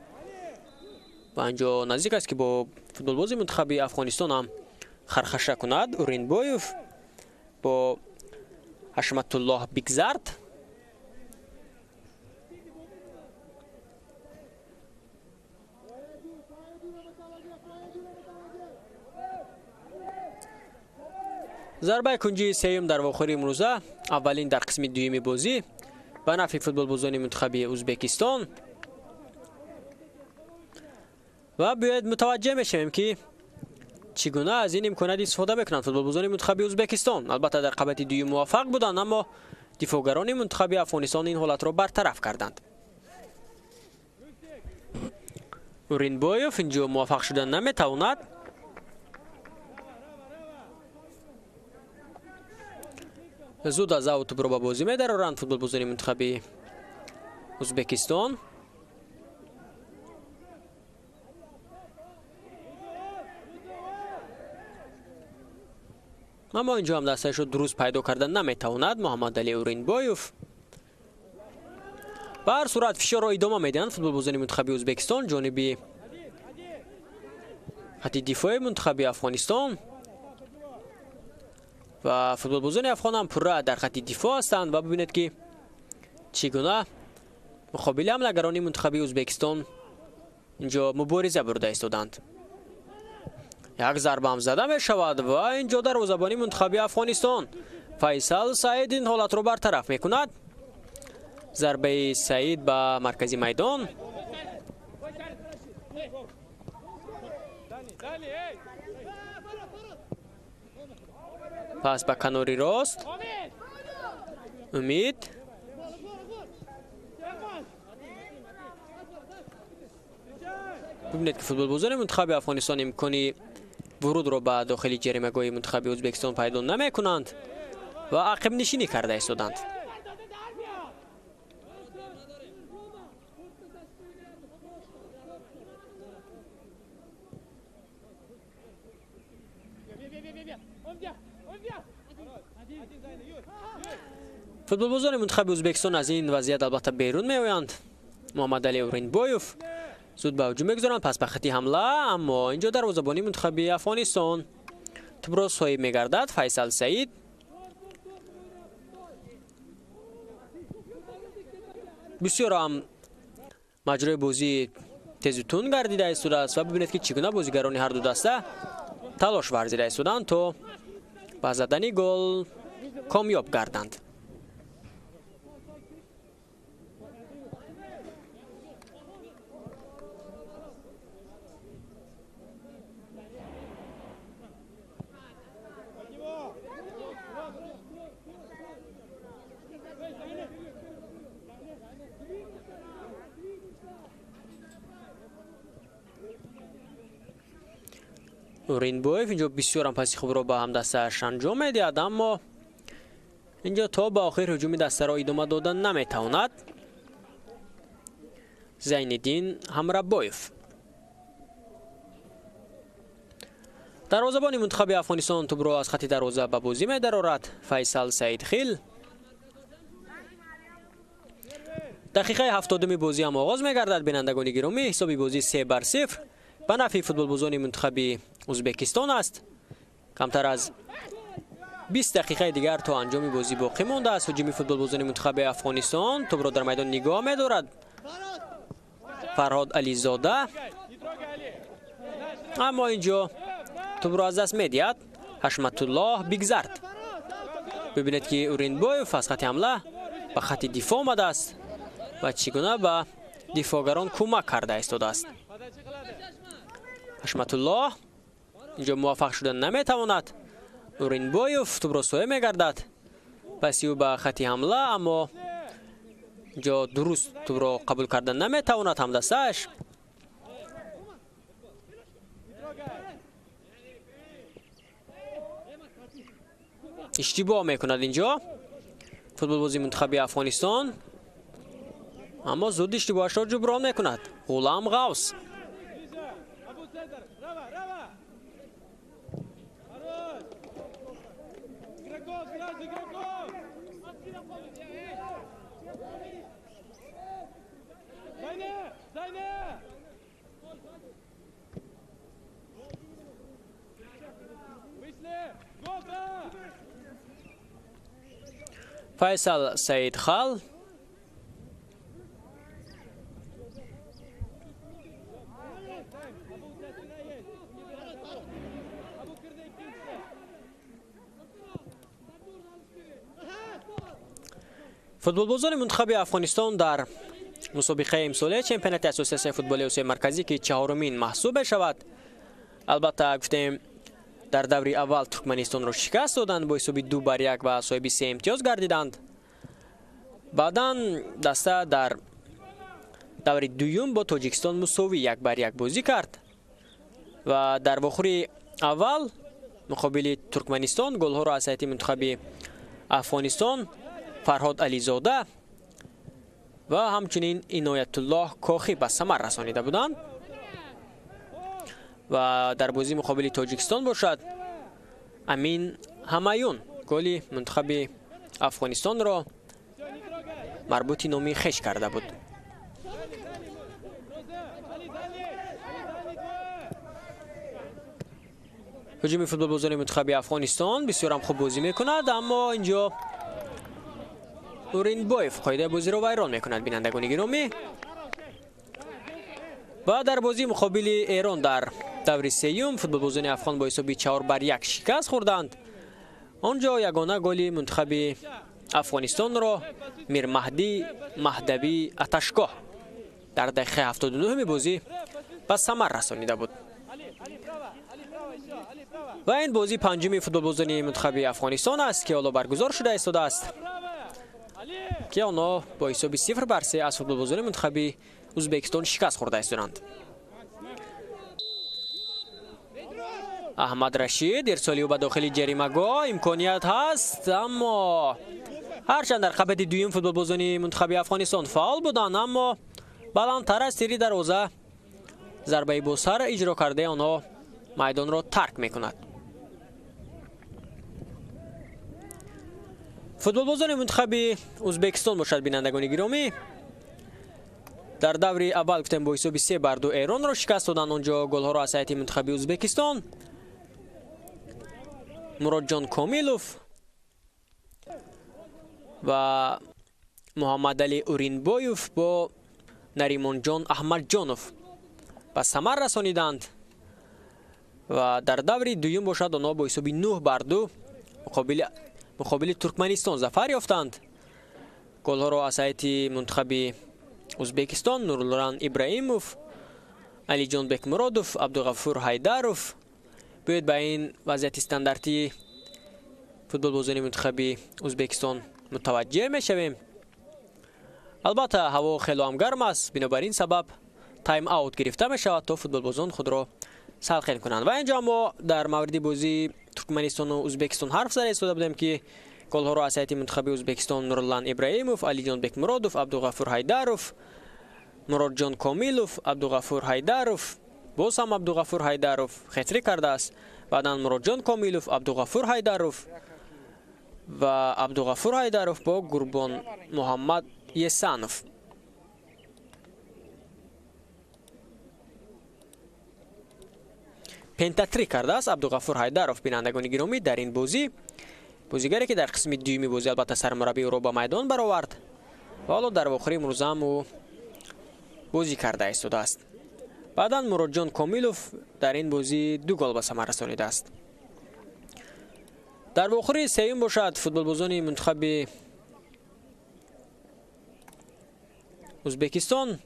ва инҷо наздик аст, ки бо футболбози мунтахаби Афғонистон ҳам хархаша кунад. Уринбоев бо Ҳашматуллоҳ Бигзард. Зарбаи кунҷии сеюм дар вохӯри имрӯза, аввалин дар қисми дуюми бозӣ ба нафъи футболбозони мунтахаби Ӯзбекистон. Ва биёед мутаваҷҷеҳ мешавем, ки чӣ гуна аз ин имконият истифода мекунанд футболбозони мунтахаби Ӯзбекистон. Албатта дар қабати дуюм муваффақ буданд, аммо дифоъгарони мунтахаби Афғонистон ин ҳолатро бартараф карданд. Уринбоев инҷо муваффақ шуда наметавонад. Зуд аз аут тӯбро ба бозӣ медароранд футболбозони мунтахаби Ӯзбекистон. Аммо инҷо ҳам дастаашро дуруст пайдо карда наметавонад Муҳаммадалӣ Уринбоев. Ба ҳар сурат фишорро идома медиҳанд футболбозони мунтахаби Ӯзбекистон ҷониби хати дифои мунтахаби Афғонистон. Ва футболбозони афғон ҳам пурра дар хати дифоъ ҳастанд ва бибинед, ки чӣ гуна муқобили ҳамлагарони мунтахаби Ӯзбекистон инҷо мубориза бурда истоданд. Як зарба ҳам зада мешавад ва инҷо дарвозабони мунтахаби Афғонистон Файсал Саид ин ҳолатро бартараф мекунад. Зарбаи Саид ба маркази майдон. Пас ба канори рост. Умид. Бибинед ки футболбозони мунтахаби Афғонистон имкони вурудро ба дохили ҷаримагоҳи мунтахаби Ӯзбекистон пайдо намекунанд ва ақибнишинӣ карда истоданд. Футболбозони мунтахаби Ӯзбекистон аз ин вазъият албатта берун меоянд. Муҳаммадалӣ Уринбоев зуд ба ҳуҷум мегузоранд, пас ба хати ҳамла, аммо инҷо дарвозабони мунтахаби Афғонистон тӯбро соҳиб мегардад. Файсал Саид. Бисёр ҳам маҷрои бозӣ тезу тунд гардида истодааст ва бибинед ки чӣ гуна бозигарони ҳарду даста талош варзида истоданд то ба задани гол комёб гарданд. Уринбоев инҷо бисёрам паси хубро ба ҳамдастааш анҷом медиҳад, аммо инҷо то ба охир ҳуҷуми дастаро идома дода наметавонад. Зайниддин Ҳамрабоев. Дарвозабони мунтахаби Афғонистон тӯбро аз хати дарвоза ба бозӣ медарорад. Файсал Саидхил. Дақиқаи 70-уми бозӣ ҳам оғоз мегардад. Бинандагони гиромӣ, ҳисоби бозӣ 3-0 ба нафъи футболбозони мунтахаби Ӯзбекистон аст. Камтар аз 20 дақиқаи дигар то анҷоми бозӣ боқӣ мондааст. Ҳуҷуми футболбозони мунтахаби Афғонистон тӯбро дар майдон нигоҳ медорад. Фарҳод Ализода, аммо инҷо тӯбро аз даст медиҳад. Ҳашматуллоҳ Бигзард. Бибинед ки Уринбоев аз хати ҳамла ба хати дифоъ омадааст ва чӣ гуна ба дифоъгарон кӯмак карда истодааст. Ҳашматуллоҳ инҷо муваффақ шуда наметавонад. Уринбоев тӯбро соя мегардад. Паси ӯ ба хати ҳамла, аммо инҷо дуруст тӯбро қабул карда наметавонад ҳамдастааш. Иштибоҳ мекунад инҷо футболбози мунтахаби Афғонистон, аммо зуд иштибоҳашро ҷуброн мекунад. Ғулам Ғавс. Файсал Саидхал. Футболбозони мунтахаби Афғонистон дар мусобиқаи имсолаи чемпионати Ассотсиатсияи футболи Осиёи Марказӣ, ки чаҳорумин маҳсуб мешавад, албатта гуфтем дар даври аввал Туркманистонро шикаст доданд бо ҳисоби 2-1 ва соҳиби 3 имтиёз гардиданд. Баъдан даста дар даври дуюм бо Тоҷикистон мусовӣ 1-1 бозӣ кард ва дар вохӯри аввал муқобили Туркманистон голҳоро аз ҳайати мунтахаби Афғонистон Фарҳод Ализода ва ҳамчунин Иноятуллоҳ Кохӣ ба самар расонида буданд. Ва дар бозии муқобили Тоҷикистон бошад Амин Ҳамаюн голи мунтахаби Афғонистонро марбути номи хеш карда буд. Ҳуҷуми футболбозони мунтахаби Афғонистон бисёрам хуб бозӣ мекунад, аммо инҷо Уринбоев қоидаи бозиро вайрон мекунад. Бинандагони гиромӣ, ва дар бозии муқобили Эрон дар даври сеюм футболбозони афғон бо ҳисоби 4-1 шикаст хӯрданд Он ҷо ягона голи мунтахаби Афғонистонро Мирмаҳдӣ Маҳдавӣ Аташгоҳ дар дақиқаи 79-ми бозӣ ба самар расонида буд. Ва ин бозӣ панҷуми футболбозони мунтахаби Афғонистон аст, ки ҳоло баргузор шуда истодааст, ки онҳо бо ҳисоби 0-3 аз футболбозони мунтахаби Ӯзбекистон шикаст хӯрда истоданд. Аҳмад Рашид, ирсоли ӯ ба дохили ҷаримагоҳ, имконият ҳаст, аммо ҳарчанд дар қабати дуюм футболбозони мунтахаби Афғонистон фаъол буданд, аммо баландтар аз тири дарвоза зарбаи босар иҷро кардаи онҳо майдонро тарк мекунад. Футболбозони мунтахаби Ӯзбекистон бошад, бинандагони гиромӣ, дар даври аввал гуфтем бо ҳисоби 3-2 Эронро шикаст доданд. Он ҷо голҳоро аз ҳайати мунтахаби Ӯзбекистон Муродҷон Комилов ва Муҳаммадалӣ Уринбоев бо Наримонҷон Аҳмадҷонов ба самар расониданд ва дар даври дуюм бошад онҳо бо ҳисоби 9-2 муқобили Туркманистон зафар ёфтанд. Голҳоро аз ҳайати мунтахаби Ӯзбекистон Нурулран Ибраимов, Алиҷон Бекмуродов, Абдуғафур Ҳайдаров. Биёед ба ин вазъияти стандартии футболбозони мунтахаби Ӯзбекистон мутаваҷҷеҳ мешавем. Албатта, ҳаво хело ҳам гарм аст, бинобар ин сабаб тайм аут гирифта мешавад, то футболбозон худро салқин кунанд. Ва инҷо мо дар мавриди бозии Туркманистону Ӯзбекистон ҳарф зада истода будем, ки голҳоро аз ҳайати мунтахаби Ӯзбекистон Нурлан Ибраимов, Алиҷон Бекмуродов, Абдуғафур Ҳайдаров, Муродҷон Комилов, Абдуғафур Ҳайдаров, боз ҳам Абдуғафур Ҳайдаров хетрик кардааст, баъдан Муродҷон Комилов, Абдуғафур Ҳайдаров ва Абдуғафур Ҳайдаров бо Гурбон Муҳаммад Есанов. Пентатрик кардааст Абдуғафур Ҳайдаров, бинандагони гиромӣ, дар ин бозӣ, бозигаре ки дар қисми дуюми бозӣ албатта сармураббӣ ӯро ба майдон баровард ва ҳоло дар вохӯрии имрӯза ҳам ӯ бозӣ карда истодааст. Баъдан Муродҷон Комилов дар ин бозӣ 2 гол ба самар расонидааст. Дар вохӯрии сеюм бошад футболбозони мунтахаби Ӯзбекистон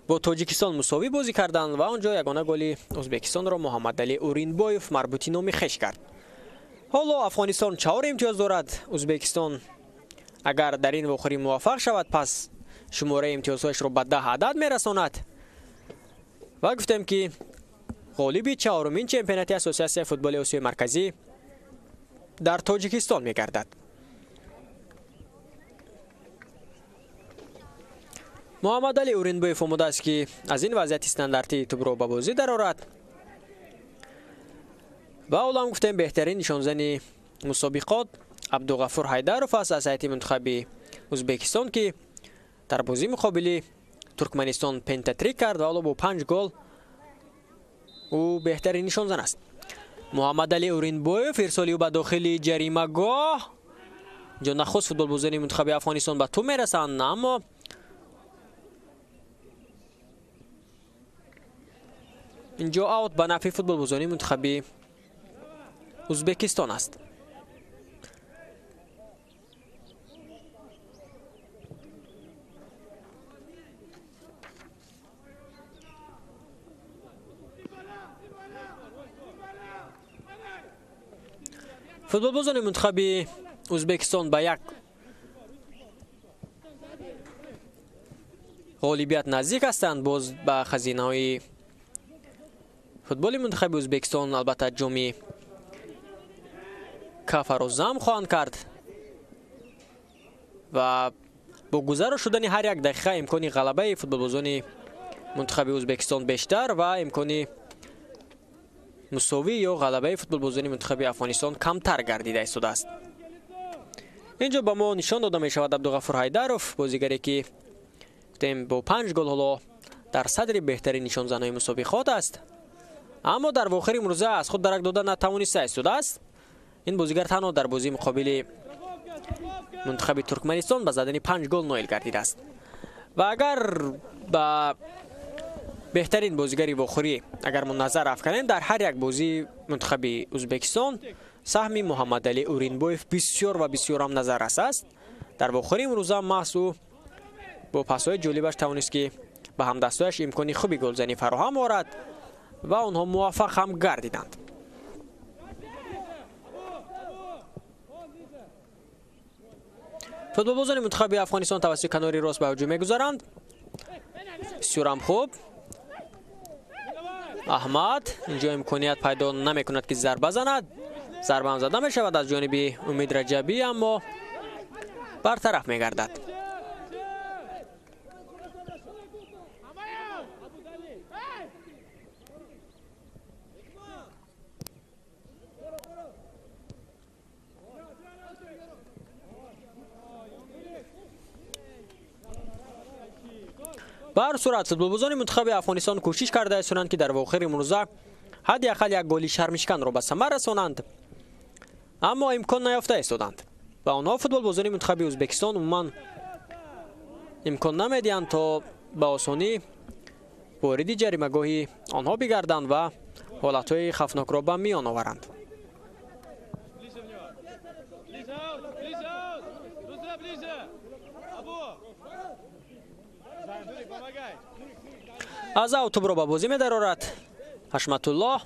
бо Тоҷикистон мусовӣ бозӣ карданд ва он ҷо ягона голи Ӯзбекистонро Муҳаммадалӣ Уринбоев марбути номи хеш кард. Ҳоло Афғонистон 4 имтиёз дорад. Ӯзбекистон агар дар ин вохӯрӣ муваффақ шавад, пас шумораи имтиёзҳояшро ба 10 адад мерасонад. Ва гуфтем, ки ғолиби чаҳорумин чемпионати Ассотсиатсияи футболи Осиёи Марказӣ дар Тоҷикистон мегардад. Муҳаммадалӣ Уринбоев омодааст, ки аз ин вазъияти стандартӣ тӯбро ба бозӣ дарорад. Ва ҳоло ҳам гуфтем, беҳтарин нишонзани мусобиқот Абдуғафур Ҳайдаров аст аз ҳайати мунтахаби Ӯзбекистон, ки дар бозии муқобили Туркманистон пентатрик кард ва ҳоло бо 5 гол ӯ беҳтарин нишонзан аст. Муҳаммадалӣ Уринбоев, ирсоли ӯ ба дохили ҷаримагоҳ. Инҷо нахуст футболбозони мунтахаби Афғонистон ба тӯб мерасанд, аммо инҷо аут ба нафъи футболбозони мунтахаби Ӯзбекистон аст. Футболбозони мунтахаби Ӯзбекистон ба як ғолибият наздик ҳастанд. Боз ба хазинаҳои футболи мунтахаби Ӯзбекистон албатта ҷоми кафаро зам хоҳанд кард ва бо гузаро шудани ҳар як дақиқа имкони ғалабаи футболбозони мунтахаби Ӯзбекистон бештар ва имкони мусовӣ ё ғалабаи футболбозони мунтахаби Афғонистон камтар гардида истодааст. Инҷо ба мо нишон дода мешавад Абдуғафур Ҳайдаров, бозигаре ки гуфтем бо 5 гол ҳоло дар садри беҳтарин нишонзанҳои мусобиқот аст, аммо дар вохӯри имрӯза аз худ дарак дода натавониста истодааст. Ин бозигар танҳо дар бозии муқобили мунтахаби Туркманистон ба задани 5 гол ноил гардидааст. Ва агар ба беҳтарин бозигари вохӯрӣ агар мо назар афканем, дар ҳар як бозии мунтахаби Ӯзбекистон Саҳми Муҳаммадалӣ Уринбоев бисёр ва бисёрам назаррас аст. Дар вохӯри имрӯза маҳз ӯ бо пасҳои ҷолибаш тавонист, ки ба ҳамдастояш имкони хуби голзанӣ фароҳам орад ва онҳо муваффақ ҳам гардиданд. Футболбозони мунтахаби Афғонистон тавассути канори рост ба ҳуҷум мегузаранд. Бисёрам хуб. Аҳмад инҷо имконият пайдо намекунад, ки зарба занад. Зарба ҳам зада мешавад аз ҷониби Умид Раҷабӣ, аммо бартараф мегардад. Ба ҳар сурат футболбозони мунтахаби Афғонистон кӯшиш карда истонанд, ки дар вохири имрӯза ҳадди ақал як голи шармишканро ба самар расонанд, аммо имкон наёфта истоданд ва онҳо футболбозони мунтахаби Ӯзбекистон умуман имкон намедиҳанд, то ба осонӣ вориди ҷаримагоҳи онҳо бигарданд ва ҳолатҳои хавфнокро ба миён оваранд. Аз ав тӯбро ба бозӣ медарорад Ҳашматуллоҳ.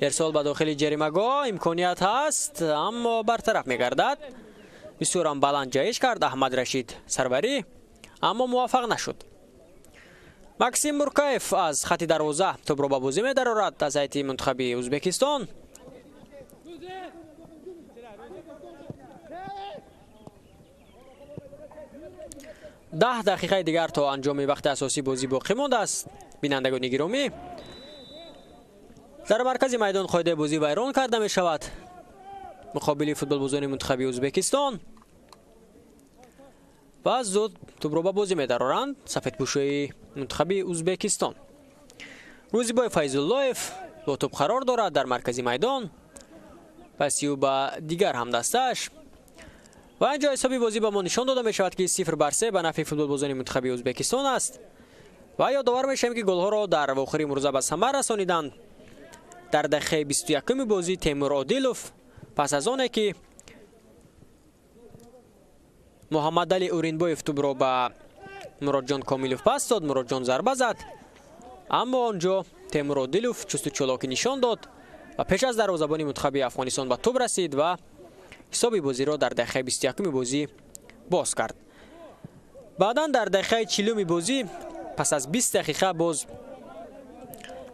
Ирсол ба дохили ҷаримагоҳ имконият ҳаст, аммо бартараф мегардад. Бисёрам баланд ҷаҳиш кард Аҳмад Рашид Сарварӣ, аммо муваффақ нашуд. Максим Муркаев аз хати дарвоза тӯбро ба бозӣ медарорад аз ҳайати мунтахаби Ӯзбекистон. 10 дақиқаи дигар то анҷоми вақти асосии бозӣ боқӣ мондааст. Бинандагони гиромӣ, дар маркази майдон қоидаи бозӣ вайрон карда мешавад муқобили футболбозони мунтахаби Ӯзбекистон ва зуд тӯбро ба бозӣ медароранд сафедпӯшои мунтахаби Ӯзбекистон. Рӯзибой Файзуллоев бо тӯб қарор дорад дар маркази майдон, паси ӯ ба дигар ҳамдастааш. Ва инҷо ҳисоби бозӣ ба мо нишон дода мешавад, ки 0-3 ба нафъи футболбозони мунтахаби Ӯзбекистон аст. Ва ёдовар мешавем, ки голҳоро дар вохӯри имрӯза ба самар расониданд. Дар дақиқаи 21-уми бозӣ Темур Одилов пас аз оне ки Муҳаммадалӣ Уринбоев тӯбро ба Муродҷон Комилов пас дод, Муродҷон зарба зад, аммо он ҷо Темур Одилов чусту чолокӣ нишон дод ва пеш аз дарвозабони мунтахаби Афғонистон ба тӯб расид ва ҳисоби бозиро дар дақиқаи 21-уми бозӣ боз кард. Баъдан дар дақиқаи 40-уми бозӣ пас аз 20 дақиқа боз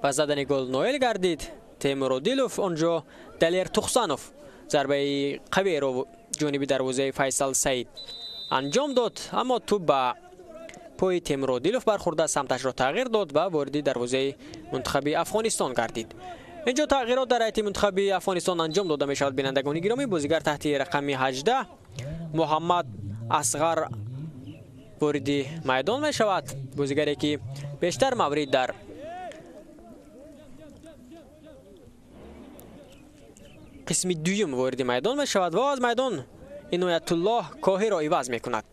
ба задани гол ноил гардид Темур Одилов. Он ҷо Далер Тухсанов зарбаи қавиеро ҷониби дарвозаи Файсал Саид анҷом дод, аммо тӯб ба пои Темур Одилов бархӯрда самташро тағйир дод ва вориди дарвозаи мунтахаби Афғонистон гардид. Инҷо тағйирот дар ҳайати мунтахаби Афғонистон анҷом дода мешавад. Бинандагони гиромӣ, бозигар таҳти рақами 18 Муҳаммад Асғар вориди майдон мешавад. Бозигаре ки бештар маврид дар қисми дуюм вориди майдон мешавад ва аз майдон Иноятуллоҳ Коҳиро иваз мекунад.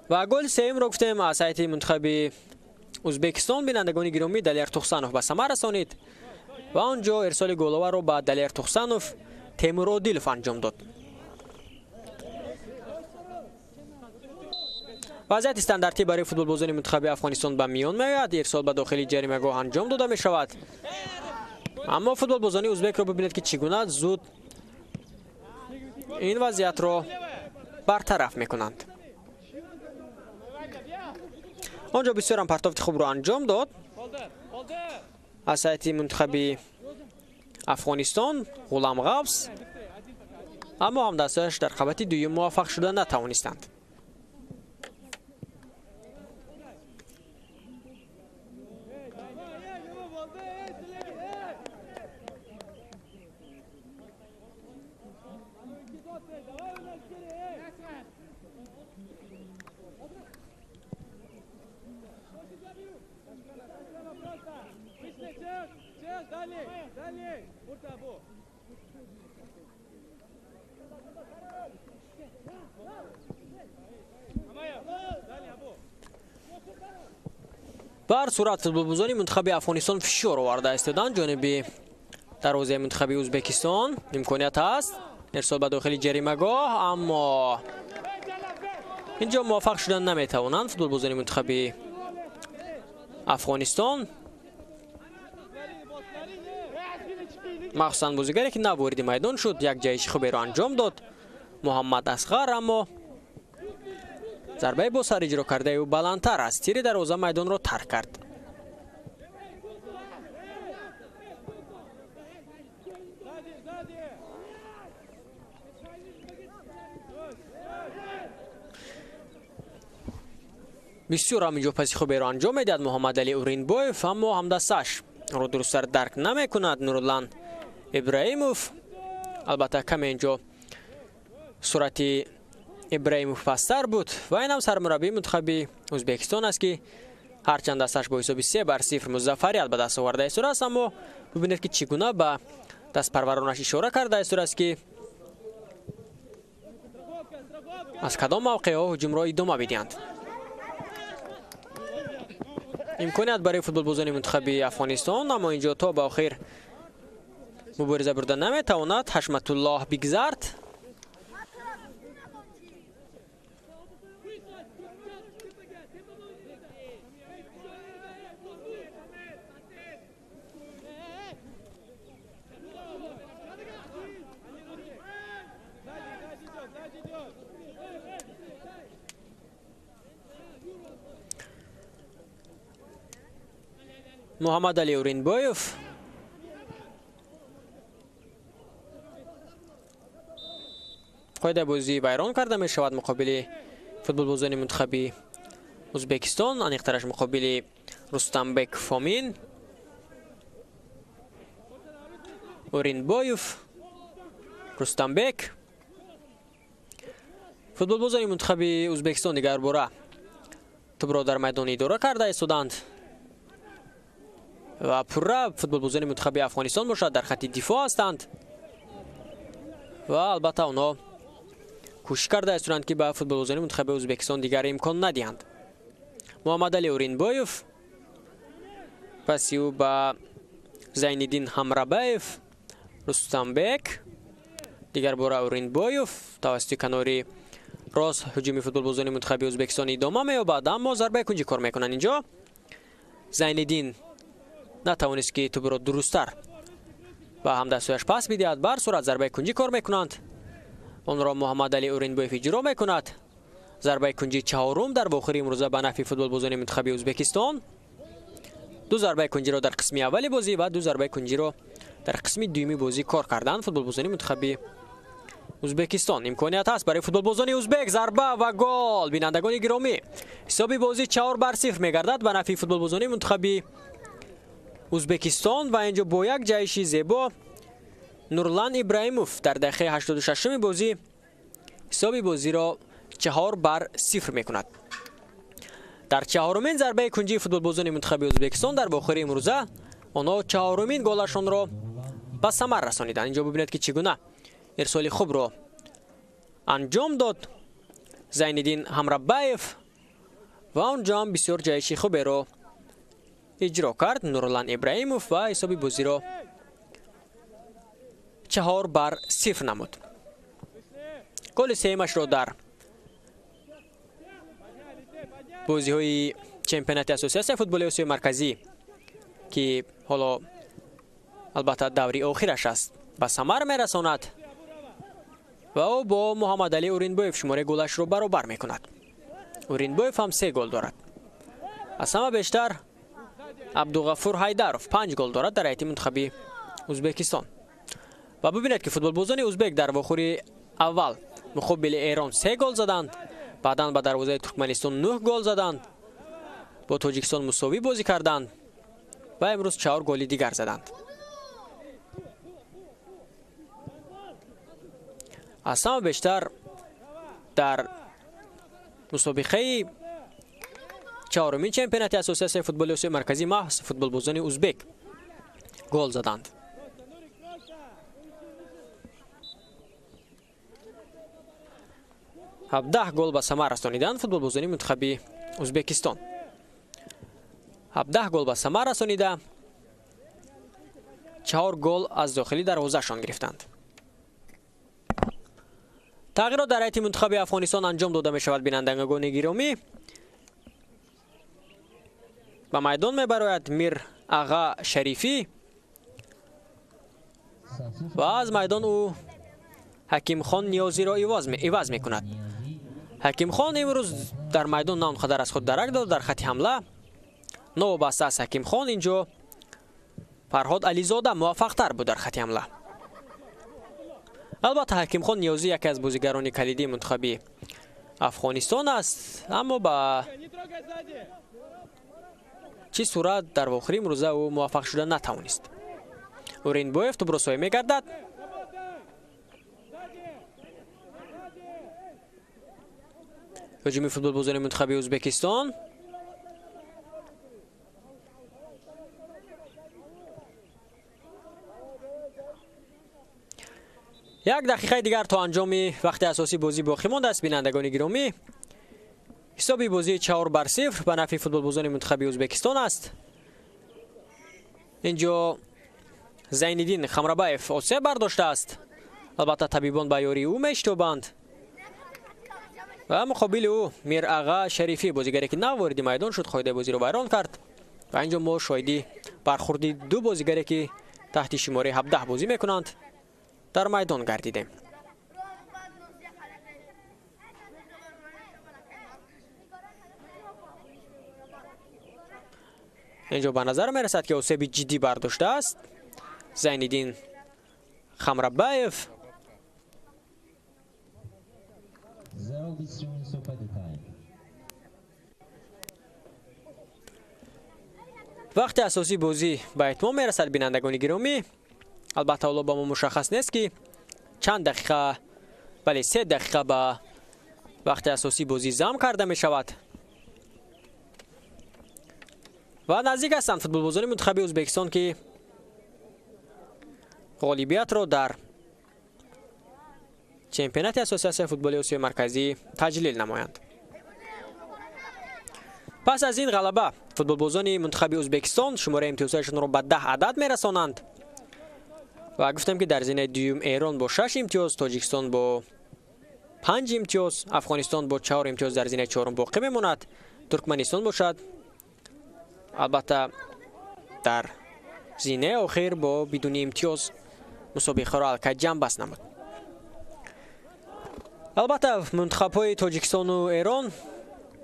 Ва голи сеюмро гуфтем аз ҳайати мунтахаби Ӯзбекистон. Бинандагони гиромӣ, Далер Тухсанов ба самар расонид ва он ҷо ирсоли головаро ба Далер Тухсанов Темур Одилов анҷом дод. Вазъияти стандартӣ барои футболбозони мунтахаби Афғонистон ба миён меояд. Ирсол ба дохили ҷаримагоҳ анҷом дода мешавад, аммо футболбозони ӯзбекро бибинед, ки чӣ гуна зуд ин вазъиятро бартараф мекунанд. Он ҷо бисёрам партофти хубро анҷом дод аз ҳайати мунтахаби Афғонистон Ғулам Ғавс, аммо ҳамдастаяш дар қабати дуюм муваффақ шуда натавонистанд. Ба ҳар сурат футболбозони мунтахаби Афғонистон фишор оварда истоданд ҷониби дарвозаи мунтахаби Ӯзбекистон. Имконият ҳаст, ирсол ба дохили ҷаримагоҳ, аммо инҷо муваффақ шудан наметавонанд футболбозони мунтахаби Афғонистон, махсусан бозигаре ки нав вориди майдон шуд, як ҷаҳиши хуберо анҷом дод Муҳаммад Асғар, аммо зарбаи бо сар иҷро кардаи ӯ баландтар аст. Тири дарвоза майдонро тарк кард. Бисёр ҳам инҷо паси хуберо анҷом медиҳад Муҳаммадалӣ Уринбоев, аммо ҳамдасташ ро дурусттар дарк намекунад Нуруллан Ибраимов. Албатта каме инҷо сурати Ибраимов пасттар буд ва ин ҳам сармураббии мунтахаби Ӯзбекистон аст, ки ҳарчанд дасташ бо ҳисоби 3-0 музаффарият ба даст оварда истодааст, аммо бибинед, ки чӣ гуна ба дастпарваронаш ишора карда истодааст, ки аз кадом мавқеъҳо ҳуҷумро идома бидиҳанд. Имконият барои футболбозони мунтахаби Афғонистон, аммо инҷо то ба охир мубориза бурда наметавонад Ҳашматуллоҳ Бигзард. Муҳаммадалӣ Уринбоев қоидаи бозӣ вайрон карда мешавад муқобили футболбозони мунтахаби Ӯзбекистон, аниқтараш муқобили Рустамбек Фомин. Уринбоев, Рустамбек. Футболбозони мунтахаби Ӯзбекистон дигарбора тӯбро дар майдон идора карда истоданд ва пурра футболбозони мунтахаби Афғонистон бошад дар хатти дифоъ ҳастанд ва албатта онҳо кӯшиш карда истоданд, ки ба футболбозони мунтахаби Ӯзбекистон дигар имкон надиҳанд. Муҳаммадалӣ Уринбоев, паси ӯ ба Зайниддин Ҳамрабаев, Рустамбек, дигар бора Уринбоев тавассути канори рост ҳуҷуми футболбозони мунтахаби Ӯзбекистон идома меёбад, аммо зарбаи кунҷӣ кор мекунанд. Инҷо Зайниддин натавонист, ки тӯбро дурусттар ба ҳамдастҳояш пас бидиҳад. Бар сурат зарбаи кунҷӣ кор мекунанд. Онро Муҳаммадалӣ Уринбоев иҷро мекунад. Зарбаи кунҷи чаҳорум дар вохӯри имрӯза ба нафъи футболбозони мунтахаби Ӯзбекистон. Ду зарбаи кунҷиро дар қисми аввали бозӣ ва ду зарбаи кунҷиро дар қисми дуюми бозӣ кор карданд футболбозони мунтахаби Ӯзбекистон. Имконият ҳаст барои футболбозони ӯзбек, зарба ва гол. Бинандагони гиромӣ, ҳисоби бозӣ 4-0 мегардад ба нафъи футболбозони мунтахаби Ӯзбекистон ва инҷо бо як ҷаҳиши зебо Нурлан Ибраимов дар дақиқаи 86-уми бозӣ ҳисоби бозиро 4-0 мекунад. Дар чаҳорумин зарбаи кунҷии футболбозони мунтахаби Ӯзбекистон дар вохӯри имрӯза онҳо чаҳорумин голашонро ба самар расониданд. Инҷо бибинед, ки чӣ гуна ирсоли хубро анҷом дод Зайниддин Ҳамрабаев ва онҷо ҳам бисёр ҷаҳиши хуберо иҷро кард Нурлан Ибраимов ва ҳисоби бозиро 4-0 намуд. Голи сеюмашро дар бозиҳои чемпионати Ассотсиатсияи футболи Осиёи Марказӣ, ки ҳоло албатта даври охираш аст, ба самар мерасонад ва ӯ бо Муҳаммадалӣ Уринбоев шумораи голашро баробар мекунад. Уринбоев ҳам 3 гол дорад. Аз ҳама бештар Абдуғафур Ҳайдаров 5 гол дорад дар ҳайати мунтахаби Ӯзбекистон. Ва бибинед, ки футболбозони ӯзбек дар вохӯри аввал муқобили Эрон 3 гол заданд, баъдан ба дарвозаи Туркманистон 9 гол заданд, бо Тоҷикистон мусовӣ бозӣ карданд ва имрӯз 4 голи дигар заданд. Аз ҳама бештар дар мусобиқаи чаҳорумин чемпионати Ассотсиатсияи футболи Осиёи Марказӣ маҳз футболбозони ӯзбек гол заданд. 17 гол ба самар расониданд футболбозони мунтахаби Ӯзбекистон. 17 гол ба самар расонида, 4 гол аз дохили дарвозаашон гирифтанд. Тағйирот дар ҳайати мунтахаби Афғонистон анҷом дода мешавад. Бинандагони гиромӣ, ба майдон мебарояд Мир Аға Шарифӣ ва аз майдон ӯ Ҳакимхон Ниёзиро иваз мекунад. Ҳакимхон имрӯз дар майдон на он қадар аз худ дарак дод дар хати ҳамла. Новобаста аз Ҳакимхон инҷо Фарҳод Ализода муваффақтар буд дар хати ҳамла. Албатта Ҳакимхон Ниёзӣ яке аз бозигарони калидии мунтахаби Афғонистон аст, аммо ба чӣ сурат дар вохӯри имрӯза ӯ муваффақ шуда натавонист. Уринбоев тӯбро соя мегардад. Ҳуҷуми футболбозони мунтахаби Ӯзбекистон. Як дақиқаи дигар то анҷоми вақти асосии бозӣ боқӣ мондааст. Бинандагони гиромӣ, ҳисоби бозии 4-0 ба нафъи футболбозони мунтахаби Ӯзбекистон аст. Инҷо Зайниддин Хамрабаев осеб бардоштааст. Албатта табибон ба ёрии ӯ мешитобанд ва муқобили ӯ Мир Аға Шарифӣ, бозигаре ки нав вориди майдон шуд, қоидаи бозиро вайрон кард ва инҷо мо шоҳиди бархурди ду бозигаре ки таҳти шумораи 17 бозӣ мекунанд дар майдон гардидем. Инҷо ба назар мерасад ки осеби ҷиддӣ бардоштааст Зайниддин Хамрабаев. Вақти асосии бозӣ ба итмом мерасад. Бинандагони гиромӣ, албатта ҳоло ба мо мушаххас нест ки чанд дақиқа, бале 3 дақиқа ба вақти асосии бозӣ зам карда мешавад ва наздик ҳастанд футболбозони мунтахаби Ӯзбекистон ки ғолибиятро дар чемпионати Ассотсиатсияи футболи Осиёи Марказӣ таҷлил намоянд. Пас аз ин ғалаба футболбозони мунтахаби Ӯзбекистон шумораи имтиёзҳояшонро ба 10 адад мерасонанд ва гуфтем ки дар зинаи дуюм Эрон бо 6 имтиёз, Тоҷикистон бо 5 имтиёз, Афғонистон бо 4 имтиёз дар зинаи чорум боқӣ мемонад. Туркманистон бошад албатта дар зинаи охир бо бидуни имтиёз мусобиқаро аллакай ҷамъбаст намуд. Албатта мунтахабҳои Тоҷикистону Эрон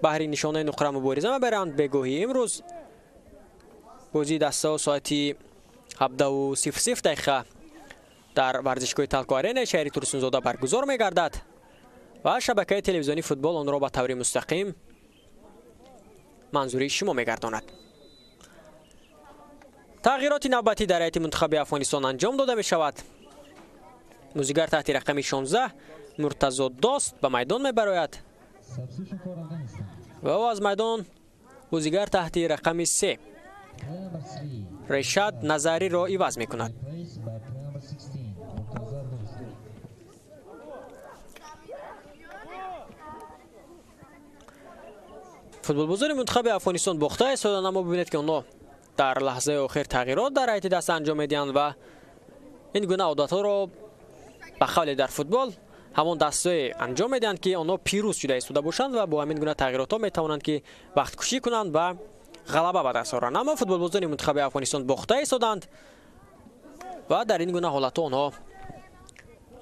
баҳри нишонаи нуқра мубориза мебаранд. Бегоҳи имрӯз бозии дастаҳо соати 17:00 дақиқа дар варзишгоҳи Талко Аренаи шаҳри Турсунзода баргузор мегардад ва шабакаи телевизионии футбол онро ба таври мустақим манзури шумо мегардонад. Тағйироти навбатӣ дар ҳайати мунтахаби Афғонистон анҷом дода мешавад. Бозигар таҳти рақами 16 Муртазо Дост ба майдон мебарояд ва ӯ аз майдон бозигар таҳти рақами 3 Решад Назариро иваз мекунад. Футболбозони мунтахаби Афғонистон бохта истоданд, аммо бибинед ки онҳо дар лаҳзаи охир тағйирот дар ҳайати даста анҷом медиҳанд ва ин гуна одатҳоро ба қавле дар футбол ҳамон дастое анҷом медиҳанд ки онҳо пирӯз шуда истода бошанд ва бо ҳамин гуна тағйиротҳо метавонанд ки вақткушӣ кунанд ва ғалаба ба даст оранд. Аммо футболбозони мунтахаби Афғонистон бохта истоданд ва дар ин гуна ҳолатҳо онҳо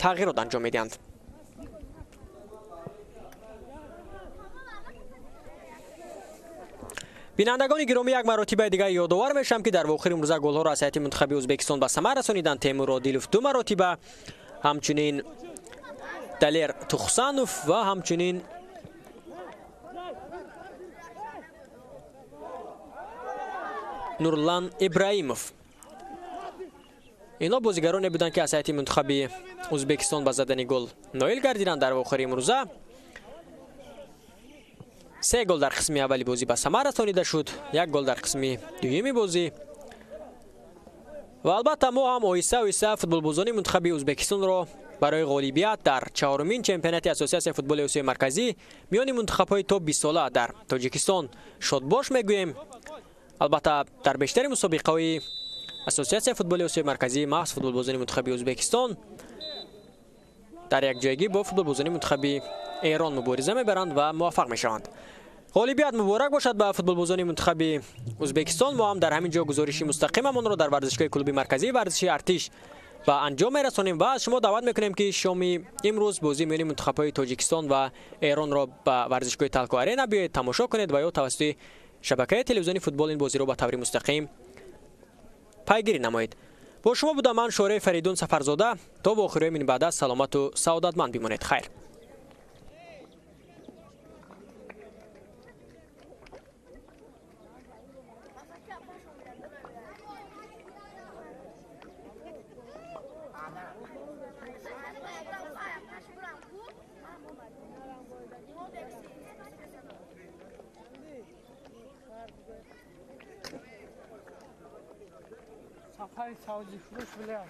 тағйирот анҷом медиҳанд. Бинандагони гиромӣ, як маротибаи дигар ёдовар мешавам ки дар вохӯри имрӯза голҳоро аз ҳайати мунтахаби Ӯзбекистон ба самар расониданд Темур Одилов 2 маротиба, ҳамчунин Далер Тухсанов ва ҳамчунин Нурлан Ибраимов. Инҳо бозигароне буданд ки аз ҳайати мунтахаби Ӯзбекистон ба задани гол ноил гардиданд дар вохӯри имрӯза. 3 гол дар қисми аввали бозӣ ба самар расонида шуд, 1 гол дар қисми дуюми бозӣ. Ва албатта мо ҳам оҳиста оҳиста футболбозони мунтахаби Ӯзбекистонро барои ғолибият дар 4-умин чемпионати Ассотсиатсияи футболи Осиёи Марказӣ миёни мунтахабҳои то 20 сола дар Тоҷикистон шодбош мегӯем. Албатта дар бештари мусобиқаҳои Ассотсиатсияи футболи Осиёи Марказӣ маҳз футболбозони мунтахаби Ӯзбекистон дар якҷоягӣ бо футболбозони мунтахаби Эрон мубориза мебаранд ва муваффақ мешаванд. Ғолибият муборак бошад ба футболбозони мунтахаби Ӯзбекистон. Мо ҳам дар ҳамин ҷо гузориши мустақимамонро дар варзишгоҳи клуби марказии варзиши Артиш ба анҷом мерасонем ва аз шумо даъват мекунем, ки шоми имрӯз бозии миёни мунтахабҳои Тоҷикистон ва Эронро ба варзишгоҳи Талко Арена биёед, тамошо кунед ва ё тавассути шабакаи телевизиони футбол ин бозиро ба таври мустақим пайгирӣ намоед. Бо шумо будам ман, Шореи Фаридун Сафарзода. То вохӯриҳои минбаъда саломату саодатманд бимонед. Хайр. Сафари савзифурӯш билям.